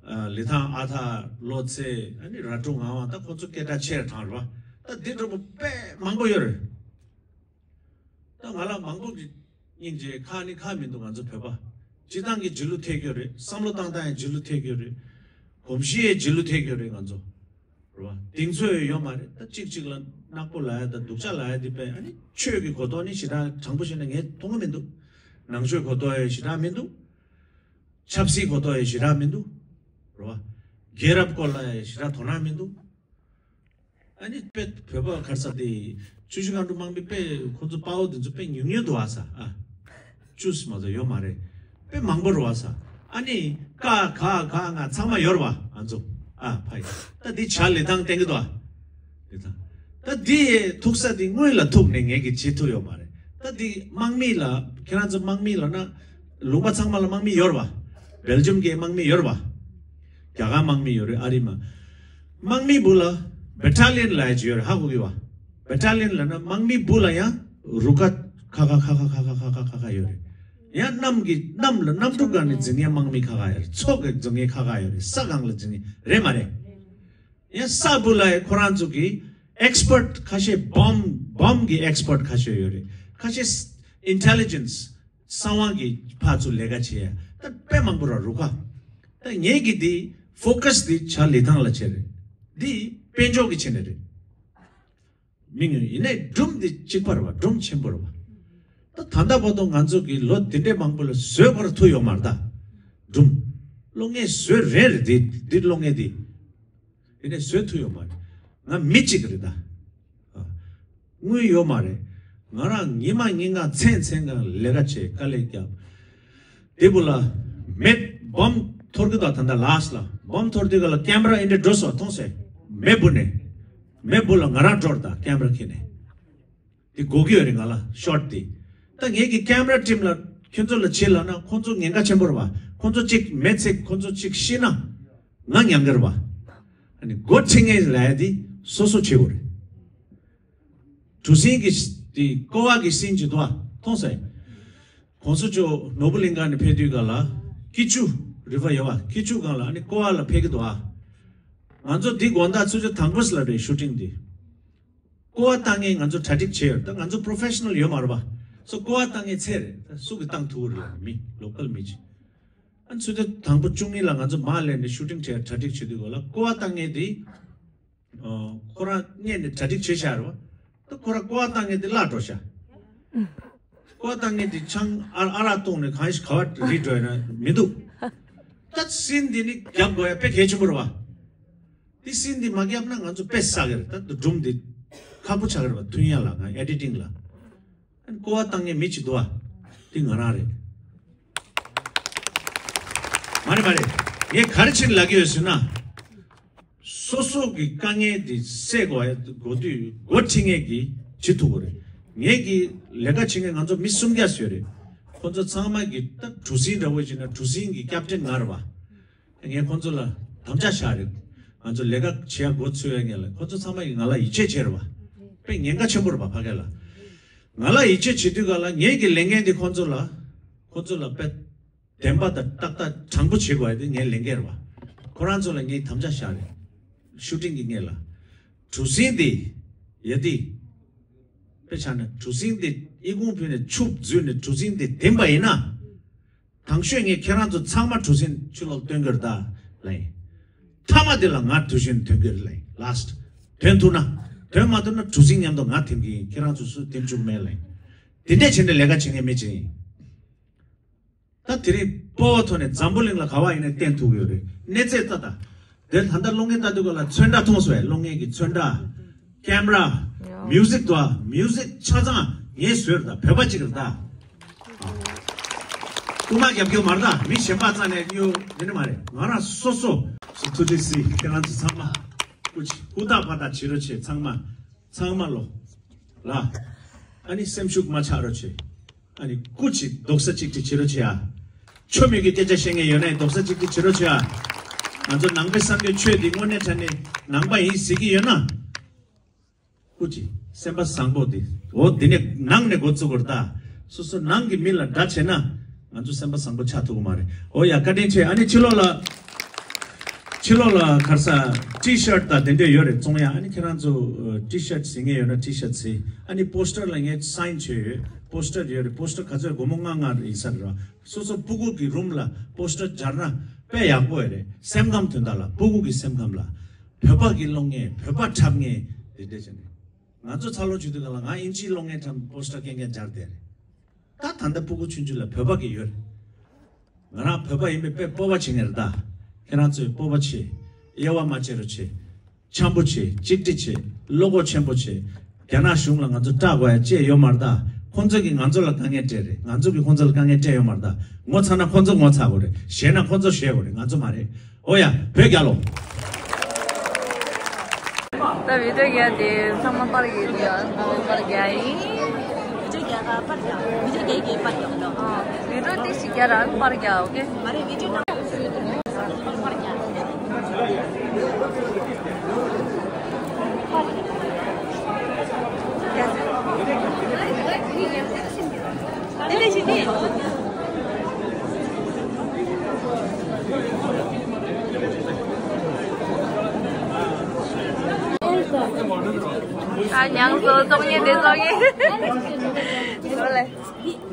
ཨ་ལི་ཐང་ཨ་ཐར་བློ་ཚེ་ཨ་ནི་ར་ཀྲུང་ངག་དབང་ད་ཁོ་ཚོ་སྐད་གྲགས་ཆེ་རུ་བཏང་རེད་བ། ད་འདི་འདྲ་པོ་དཔེ་མང་པོ་ཡོད་རེད། ད་ང་ལ་མང་པོ་གི་སྙིང་རྗེ་ཁག་ནི་ཁག་མི་འདུག་ང་ཚོ་བོད་པ། སྤྱི་བཏང་གི་རྗེས་ལུས་ཐེབས་ཀྱི་ཡོད་རེད། བསམ་བློ་བཏང་སྟངས་ཡང་རྗེས་ལུས་ཐེབས་ཀྱི་ཡོད་རེད། གོམས་གཤིས་ཡང་རྗེས་ལུས་ཐེབས་ཀྱི་ཡོད་རེད་ང་ཚོ། རེད་བ། གདེང་ཚོད་ཡོད་མ་རེད། ད་གཅིག་གཅིག་ལ་ནག་པོ་ལབ་ཡ་ད་སྡུག་ཅག་ལབ་ཡ་འདི་དཔེ་ཨ་ནི་ཆོས་ཀྱི་གོ་རྟོགས་ནི་ཞེ་དྲག་དྲང་པོ་བཤད་ན་ངས་མཐོང་གི་མི་འདུག་ནང་ཆོས་གོ་རྟོགས་ཡང་ཞེ་དྲག་མི་འདུག་ཆབ་སྲིད་གོ་རྟོགས་ཡང་ཞེ་དྲག་མི་འདུག་རེད་བ། རྒྱལ་རབས་སྐོར་ལ་ཡང་ཞེ་དྲག་དོ་སྣང་མི་འདུག་ཨ་ནི་དཔེ་བོད་པ་ག་རེ་ཟེར་དེ་ཆུ་བཞི་སྒང་དྲུག་དམག་མི་དཔེ་ཁོ་ཚོ་དཔའ་བོ་དེ་ཚོ་དཔེ་ཉུང་ཉུང་འདུག་ཨ་ས་ཨ། བཅུ་ཙམ་མ་གཏོགས་ཡོད་མ་རེད། དཔེ་མང་པོ་རེད་བ་ས། ཨ་ནི་ཀ་ག་ག་ང་ཚང་མ་ཡོད་རེད་བ་ང་ཚོ། ཨ་ཕ་ཡི་ད་འདི་བྱ་ལི་ཐང་བསྟན་གི་འདུག་ཨ། ལི་ཐང་། ད་འདི་ཐུག་ས་འདི་སྔོན་ལ་ཐུག་ནས་ངས་ཀྱི་བྱེད་ཐུབ་ཡོད་མ་རེད། ད་འདི་དམག་མི་ལ་ཁྱེད་རང་ཚོ་དམག་མི་ལ་ན་ལུང་པ་ཚང་མ་ལ་དམག་མི་ཡོད་རེད་བ། སྦེལ་ཇམ་གྱི་དམག་མི་ཡོད་རེད་བ། རྒྱ་གར་དམག་མི་ཡོད་རེད་ཨ་རི་མ། དམག་མི་བུ་ལ་བེ་ཊ་ལི་ཡན་ལབ་ཡ་ཅིག་ཡོད་རེད་ཧ་གོ་གི་བ། བེ་ཊ་ལི་ཡན་ལབ་ན་དམག་མི་བུ་ལ་ཡང་རུ་ཁག་ཁག་ཁག་ཁག་ཁག་ཁག་ཁག་ཁག་ཡོད་རེད། ཡང་གནམ་གྱི་གནམ་ལ་གནམ་གྲུ་སྒང་ནས་འཛིང་མཁན་དམག་མི་ཁག་ཁག་ཡོད་རེད། མཚོ་གི་འཛིང་མཁན་ཁག་ཁག་ཡོད་རེད། ས་སྒང་ལ་འཛིང་མཁན་རེད་མ་རེད། ཡང་ས་བུ་ལ་ཡང་ཁོ་རང་ཚོ་གི་ཨེག་སི་པར་ཊི་ཁ་ཤས་བོམ་བོམ་གི་ཨེག་སི་པར་ཊི་ཁ་ཤས་ཡོད་རེད། ཁ་ཤས་ཨིན་ཊེ་ལི་ཇེན་སི་གསང་བ་གི་ཕར་ཚུར་ལས་ཀ་བྱེད་ཡ་ད་དཔེ་མང་པོ་ར་རུ་ཁག་ད་ངེད་ཀྱི་འདི་ཕོ་ཀ་སི་འདི་བྱ་ལི་ཐང་ལ་བྱས་རེད། འདི་དཔལ་འབྱོར་གི་ཆེད་ནས་རེད། མི་ངོ་ཡིན་ནའི་སྒྲུང་འདི་གཅིག་པ་རེད་བ། སྒྲུང་ཆེན་པོ་རེད་བ། ད་ད་ལྟ་བར་དུ་ང་ཚོ་གི་ལོ་འདི་འདྲའི་མང་པོ་ལ་བཟོས་པར་ཐུག་ཡོད་མ་རེད་ད། སྒྲུང་། གློག་བརྙན་བཟོས་རན་རེད་འདི་འདི་གློག་བརྙན་འདི། ཡིན་ནའི་བཟོས་ཐུབ་ཡོད་མ་རེད། ང་མི་གཅིག་རེད་ད། ཨ། དངུལ་ཡོད་མ་རེད། ང་རང་ཉི་མ་ཉིན་གང་མཚན་མཚན་གང་ལས་ཀ་བྱེད་དཀའ་ལས་བརྒྱབ། དེ་བུ་ལ་མེ་བོམ་འཐོར་གི་འདུག་ད་ལྟ་ལཱ་སི་ལ་བོམ་འཐོར་དུས་ག་ལ་ཀེམ་ར་ཨིན་འདྲ་འགྲོ་སོང་མཐོང་སོང་། མེ་བུ་ནས། མེ་བུ་ལ་ང་རང་འགྲོ་ར་ད་ཀེམ་ར་ཁྱེར་ནས། དེ་དགོས་ཀྱི་ཡོད་རེད་ང་ལ་ཤོ་ཊི་དེ། ད་ངེད་ཀྱི་ཀེམ་ར་ཊིམ་ལ་ཁྱོད་ཚོ་ལ་བྱེད་ལབ་ན་ཁོང་ཚོ་ཉེན་ཁ་ཆེན་པོ་རེད་བ། ཁོང་ཚོ་གཅིག་མེ་ཚིག་ཁོང་ཚོ་གཅིག་ཤི་ན་ང་ཉམས་ཀྱི་རེད་བ། ཨ་ནི་སྒོ་ཕྱེ་ངེས་ལབ་ཡ་དེ་སོ་སོ་བྱེད་དགོས་རེད། གྲུ་གཟིངས་ཀྱི་དེ་ཀོ་བ་གི་གཟིངས་ཀྱི་འདུག་བ་མཐོང་སོང་། གོང་ས་མཆོག་ནོར་བུ་གླིང་ཁ་ནས་ཕེབས་དུས་ག་ལ་ཀི་ཅུ་རི་ཝར་ཡོད་བ། ཀི་ཅུ་སྒང་ལ་ཨ་ནི་ཀོ་བ་ལ་ཕེབས་ཀྱི་འདུག་བ། ང་ཚོ་འདི་དགོང་དག་ཚུར་ཚོད་དང་པོ་སི་ལ་རེད་ཤུ་ཊིང་འདི། ཀོ་བ་བཏང་མཁན་ང་ཚོ་གྲ་སྒྲིག་བྱས་ཡོད། ད་ང་ཚོ་པོ་རོ་ཕེ་ཤི་ནལ་ཡོད་མ་རེད་པ། སོ་ཀོ་བ་བཏང་མཁན་ཚད་རེད། ད་སུ་གིས་བཏང་ཐུབ་ཀྱི་རེད། མི་ལོ་ཀལ་མི་ཅིག་ཨ་ཚོད་ལྟ་དང་པོ་བཅུ་གཉིས་ལ་ང་ཚོ་མར་སླེབས་ནས་ཤུ་ཊིང་བྱས་གྲ་སྒྲིག་བྱེད་དུས་གོ་ལ་ཀོ་བ་བཏང་མཁན་དེ། ཨོ། ཁོ་རང་སྔས་ནས་གྲ་སྒྲིག་བྱས་བཞག་རེད་པ། ད་ཁོ་རང་ཀོ་བ་བཏང་མཁན་དེ་བརླག་འགྲོ་ཤག་ཀོ་བ་བཏང་མཁན་དེ་ཆང་ཨ་ཨ་རག་བཏུང་ནས་གང་ཞིག་ག་བ་རིལ་འགྲོ་ཡོད་ན་མི་འདུག་ད་སིན་འདི་ནི་རྒྱབ་དགོས་ཡ་དཔེ་གལ་ཆེན་པོ་རེད་པ། དེ་སིན་འདི་མ་བརྒྱབ་ན་ང་ཚོ་དཔེ་བསགས་ཀྱི་རེད། ད་སྒྲུང་འདི་ཁག་པོ་ཆགས་ཀྱི་རེད་པ། མཐུན་ཡ་ལ་ང་ཨེ་ཌི་ཊིང་ལ། ཨ་ནི་ཀོ་བ་བཏང་མཁན་མི་གཅིག་འདུག་པ། དེ་ང་རང་རེད། མ་རེད་མ་རེད། ངས་ག་རེ་བྱས་ལབ་ཀྱི་ཡོད་ཟེར་ན། སོ་སོ་གི་དཀའ་ངལ་འདི་སེལ་དགོས་ཡ་དགོས་དུས་འགོ་ཁྲིད་མཁན་གྱིས་བྱེད་ཐུབ་ཀྱི་རེད། ངས་ཀྱི་ལས་ཀ་བྱེད་མཁན་ང་ཚོ་མི་སུམ་བརྒྱ་ཙམ་ཡོད་རེད། ཁོ་ཚོ་ཚང་མ་གི་ད་གྲུ་གཟིངས་འདྲ་བོ་བྱས་ན་གྲུ་གཟིངས་ཀྱི་ཀེབ་ཊན་ང་རེད་པ། ངས་ཁོང་ཚོ་ལ་དམ་བཅའ་བཞག་རེད། ང་ཚོ་ལས་ཀ་བྱེད་ཡ་འགོ་ཚུགས་ཡ་ངེས་ལ་ཁོང་ཚོ་ཚང་མ་གིས་ང་ལ་ཡིད་ཆེས་བྱས་རེད་པ། དཔེ་ཉེན་ཁ་ཆེན་པོ་རེད་པ་ཕ་གི་ལ། ང་ལ་ཡིད་ཆེས་བྱེད་དུས་ག་ལ་ངེད་ཀྱི་ལས་འགན་འདི་ཁོང་ཚོ་ལ། ཁོང་ཚོ་ལ་དཔེ་བདེན་པ་དང་ཏག་ཏག་དྲང་པོ་བྱེད་དགོས་ཡ་དེ་ངའི་ལས་འགན་རེད་པ། ཁོ་རང་ཚོ་ལ་ངས་དམ་བཅའ་བཞག་རེད། ཤུ་ཊིང་གི་སྔོན་ལ། གྲུ་གཟིངས་འདི། ཡ་འདི། དཔེ་ཆ་ན་གྲུ་གཟིངས་འདི་ཨི་ཁུང་ཕུད་ནས་ཆུ་འཛུལ་ནས་གྲུ་གཟིངས་འདི་འདེམས་པ་ཡིན་ན། དང་ཤོས་ངས་ཁྱེད་རང་ཚོ་ཚང་མ་གྲུ་གཟིངས་ཕྱི་ལོགས་སྟོན་གྱི་རེད་ད་ལབ་ཡིན། མཐའ་མ་དེ་ལ་ང་གྲུ་གཟིངས་ཐོན་གྱི་རེད་ལབ་ཡིན། ལཱ་སི་ཊི། ཐོན་ཐུབ་ན། ཐོན་མ་ཐུབ་ན་གྲུ་གཟིངས་མཉམ་དུ་ང་འཐེན་གྱི་ཡིན། ཁྱེད་རང་ཚོ་སུ་འཐེན་བཅུག་མེད་ལབ་ཡིན། དེ་འདྲས་བྱས་ནས་ལས་ཀ་བྱེད་མཁན་མི་ཅིག་ཡིན། ད་དེ་རིང་སྤོབས་པ་ཐོག་ནས་འཛམ་བུ་གླིང་ལ་ག་པར་ཡིན་ནའི་བསྟན་ཐུབ་ཀྱི་ཡོད་རེད། གནས་ཚད་ལྟ་ད། དེ་ད་ལྟ་གློག་བརྙན་ལྟ་དུས་ག་ལ་ཚོན་ཁྲ་མཐོང་སོང་བས། གློག་བརྙན་གྱི་ཚོན་ཁྲ། ཀེམ་ར། ཡ། མིའུ་ཟིག་དོ། མིའུ་ཟིག་ཆ་ཚང་ངས་བཟོས་རེད་ད། བོད་པ་གཅིག་རེད་ད། རྐུ་མ་རྒྱབ་རྒྱུ་མ་རེད་ད། མི་གཞན་པ་རྩ་ནས་གཡུ་དེ་ནི་མ་རེད། ང་རང་སོ་སོ། སུ་ཐུགས་རྗེ་གཟིགས། ཁྱེད་རང་ཚོ་ཚང་མ། སྐུ་མཁྱེན། ཧུར་ཐག་ཧུར་ཐག་བྱེད་རོགས་བྱེད། ཚང་མ། ཚང་མ་ལོ། ལ། ཨ་ནི་སེམས་ཤུགས་མ་ཆག་རོགས་བྱེད། ཨ་ནི་སྐུ་མཁྱེན། རྡོག་རྩ་གཅིག་སྒྲིལ་བྱེད་རོགས་བྱེད་ཨ། ཆོ་མེད་ཀྱི་སྐད་ཆ་བཤད་མཁན་ཡོད་ན་རྡོག་རྩ་གཅིག་སྒྲིལ་བྱེད་རོགས་བྱེད་ཨ། ང་ཚོ་ནང་པའི་སངས་རྒྱས་ཆོས་འདི་དངོས་གནས་དྲང་གནས་ནང་པ་ཡིན་ཟེར་གྱི་ཡོད་ན། སྐུ་མཁྱེན། སེམས་པ་བཟང་པོ་དེ། འོ་དེ་ནས་ནང་ནས་འགོ་བཙུགས་དགོས་རེད་ད། སོ་སོ་ནང་གི་མི་ལ་དགྲ་བྱས་ན། ང་ཚོ་སེམས་པ་བཟང་པོ་ཆགས་ཐུབ་ཀྱི་མ་རེད། འོ་ཡ། བཀའ་དྲིན་ཆེ། ཨ་ནི་ཕྱི་ལོགས་ལ། ཕྱི་ལོགས་ལ་ག་རེ་ཟ། ཊི་ཤར་ཊི་དང་དེ་འདྲས་ཡོད་རེད། བཙོང་ཡ། ཨ་ནི་ཁྱེད་རང་ཚོ་ཊི་ཤར་ཊི་ཟིན་མཁན་ཡོད་ན་ཊི་ཤར་ཊི་ཟིན། ཨ་ནི་པོ་སི་ཊར་ལ་ངས་སའིན་བྱས་ཡོད། པོ་སི་ཊར་ཡོད་རེད། པོ་སི་ཊར་ག་ཚོད་སྒོར་མོ་ལྔ་ལྔ་ཡིན་ས་རེད་བ། སོ་སོ་སྤུ་གུ་གི་རུམ་ལ་པོ་སི་ཊར་སྦྱར་ན་དཔེ་ཡག་པོ་ཡོད་རེད། སེམས་ཁམས་དོན་དག་ལ། སྤུ་གུ་གི་སེམས་ཁམས་ལ། བོད་པ་གི་སློང་མཁན། བོད་པ་འཁྲབ་མཁན་དེ་འདྲས་བྱས་ནས། ང་ཚོ་འཚར་ལོངས་བྱེད་དུས་སྒང་ལ་ང་ཨིན་ཇིའི་གློག་བརྙན་འཁྲབ། པོ་སི་ཊར་རྐྱང་རྐྱང་སྦྱར་བསྡད་རེད། ད་ད་ལྟ་སྤུ་གུ་ཆུང་ཆུང་ལ་བོད་པ་གི་ཡོད་རེད། ང་རང་བོད་པ་ཡིན་པས་དཔེ་སྤོབས་པ་བྱེད་མཁན་རེད་ད། ཁྱེད་རང་ཚོས་སྤོབས་པ་བྱེད། དབྱེ་བ་མ་བྱེད་རོགས་བྱེད། འཆམ་པོ་བྱེད། གཅིག་སྒྲིལ་བྱེད། བློ་ཁོག་ཆེན་པོ་བྱེད། རྒྱ་ནག་གཞུང་ལ་ང་ཚོ་སྐྲག་དགོས་ཡ་ཅི་ཡང་ཡོད་མ་རེད་ད། ཁོང་ཚོ་གིས་ང་ཚོ་ལ་དཀའ་ངལ་སྤྲད་རེད། ང་ཚོ་གིས་ཁོང་ཚོ་ལ་དཀའ་ངལ་སྤྲད་ཡོད་མ་རེད་ད། ངོ་ཚ་ན་ཁོང་ཚོ་ངོ་ཚ་དགོས་རེད། ཞེད་ན་ཁོང་ཚོ་ཞེད་དགོས་རེད། ང་ཚོ་མ་རེད། ཨོ་ཡ། བོད་རྒྱལ་ལོ། ད་བི་ཌིའོ་རྒྱག་དེ་ཚང་མ་པར་རྒྱག་དེ་ཡ། པར་རྒྱག་ཡིན། བི་ཌིའོ་རྒྱག་ག་པར་རྒྱག་བི་ཌིའོ་རྒྱག་གི་པར་རྒྱག་ཨ། བི་ཌིའོ་དེ་ཞིག་རྒྱག་ར་པར་རྒྱག་ཨོ་ཀེ། མ་རེད། བི་ཌིའོ་ནང་པར་རྒྱག་ཨ། ཉང་བཟོ་བཙོང་ཉེ་དེ་བཙོང་ཉེ། ཡོད་ལེ།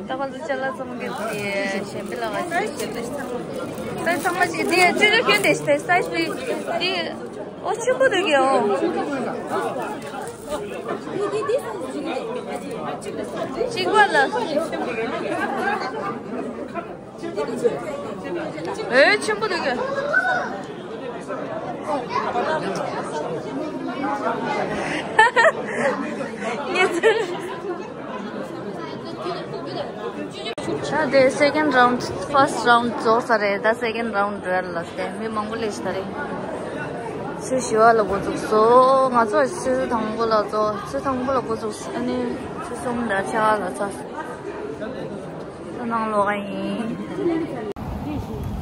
ད་ཁོང་ཚོ་ཅ་ལག་བཙོང་གི་དེ་གཞན་པའི་ལ་བ་ཞིག་ས་ཚང་མ་ཞིག་དེ་ཅོ་ཅོ་ཁྱོད་དེ་ས་ས་ཞིག་དེ། ཨོ་ཆེན་པོ་འདུག་གི་ཨོ། གཅིག་པ་ལ། ཨེ་ཆེན་པོ་འདུག་གི། ངེས་ཚོད། ད་དེ་སེ་ཀེན་རའུན་ཌི། ཕར་སི་ཊི་རའུན་ཌི་རྫོགས་ས་རེད། ད་སེ་ཀེན་རའུན་ཌི་རེད་ལ། དེ་མི་མང་པོ་སླེབས་ཤག་ད་རེད། ཚོས་བཞི་པ་ལ་འགོ་བཙུགས་སོང་། ང་ཚོ་ཚོས་དང་པོ་ལ་ཚོ་ཚོས་དང་པོ་ལ་འགོ་བཙུགས། ཨ་ནི་ཚོས་གསུམ་དང་ཕྱེད་ཀ་ལ་ཚར་སོང་། ད་ནང་ལོགས་ཡིན།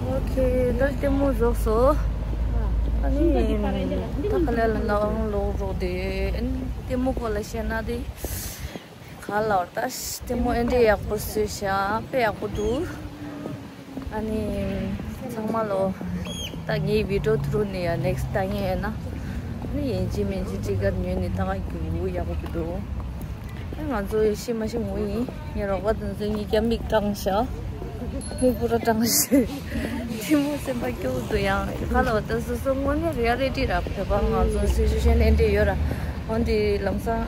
ཨོ་ཁེ། ད་ལྟད་མོ་རྫོགས་སོང་། ཨ་ནི་ད་ག་ལེར་ལ་ནང་ལོགས་རྫོགས་ཏེ། ཨ་ནི་ལྟད་མོ་སྐོར་ལ་བཤད་ན་དེ། ག་ལ་བར་ད་ལྟད་མོ་ཨེ་འདྲའི་ཡག་པོ་བཟོས་ཤག་དཔེ་ཡག་པོ་འདུག་ཨ་ནི་ཚང་མ་ལོ། ད་ངའི་བི་ཌིའོ་ཐུ་རུ་ནས་ཡང་ནེག་སི་ཊི་ལྟ་མཁན་ཡོད་ན། ཨ་ནི་ཡིན་གཅིག་མིན་གཅིག་ཊི་ཀེ་ཊི་ཉོས་ནས་ལྟ་ག་རྒྱུགས། ཡག་པོ་འདུག་ཨ་ང་ཚོ་ཡེ་ཤེས་མ་ཤེས་ངུ་ཡིན། ངའི་རོགས་པ་དེ་ཚོས་ངའི་རྒྱབ་མིག་སྐྲངས་ཤག་མིག་པུ་ར་སྐྲངས་ཤག་ལྟད་མོ་སེམས་པ་སྐྱོ་བོ་འདུག་ཡང་ག་ལ་བ་ད་སོ་སོ་དངོས་གནས་རི་ཡ་ལི་ཊི་ར། བོད་པ་ང་ཚོ་སི་ཅུ་ཨེ་ཤན་ཨེ་འདྲ་ཡོད་ར། འོན་ཏེ་ལམ་སང་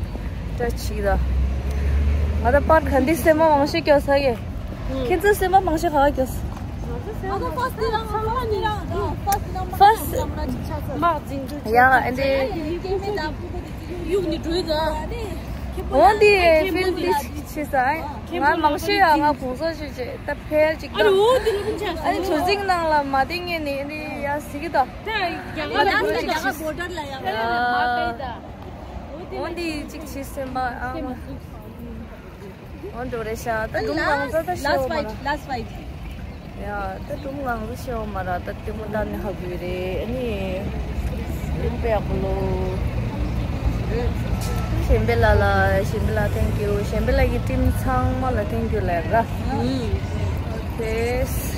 བཀྲ་ཤིས་ད། ང་ད་པར་ག་འདི་སེམས་མ་མང་ཤོས་སྐྱོ་ས་གི། ཁྱེད་ཚོ་སེམས་མ་མང་ཤོས་ག་ག་སྐྱོ་ས། ང་ཚོ་ཕར་སི་ཊི་རང་ཚང་མ་ནི་རང་ཕར་སི་ཊི་རང་མ་ཕར་སི་ཊི་མ་འཛིང་རྒྱུ་ཡ་ཨེ་འདྲ། ཡུག་ནི་འགྲོ་ཡི་ད། འོན་ཏེ་ཕིལ་འདི་ཆི་ཟེར། ང་མང་ཤོས་ཡ་ང་གོང་ས་ཞུ་བྱས་ད་ཕལ་ཅིག་ད། ཨ་ནི་གྲུ་གཟིངས་ནང་ལ་མ་བསྡད་མཁན་ནི་ཨ་ནི་ཡ་ཟིག་གི་ད། ད་ཡ་ང་ད་གྲུ་གཟིངས་ཅིག་ཞིག་ཡ། འོ་འདི་གཅིག་བྱེད་སེམས་པ་ཨ་མ། འོ་འདི་རེད་ཤག་ད་སྒྲུང་ལང་ཙ་ད་ཤེས་བ་མ་ར། ལ་སི་ཊི་ཕའིཊ། ཡ་ད་སྒྲུང་ལང་ཙ་ཤེས་བ་མ་ར། ད་ལྟད་མོ་ལྟ་ནི་ཧ་གོ་རེད། ཨ་ནི་ཨིན་པའི་ཨ་ཁུ་ལོ། གཞན་པའི་ལ་ལ། གཞན་པའི་ལ་ཐེང་ཀིའུ། གཞན་པའི་ལ་གི་ཊིམ་ཚང་མ་ལ་ཐེང་ཀིའུ་ལབ་ར། ཨོ་ཁེ།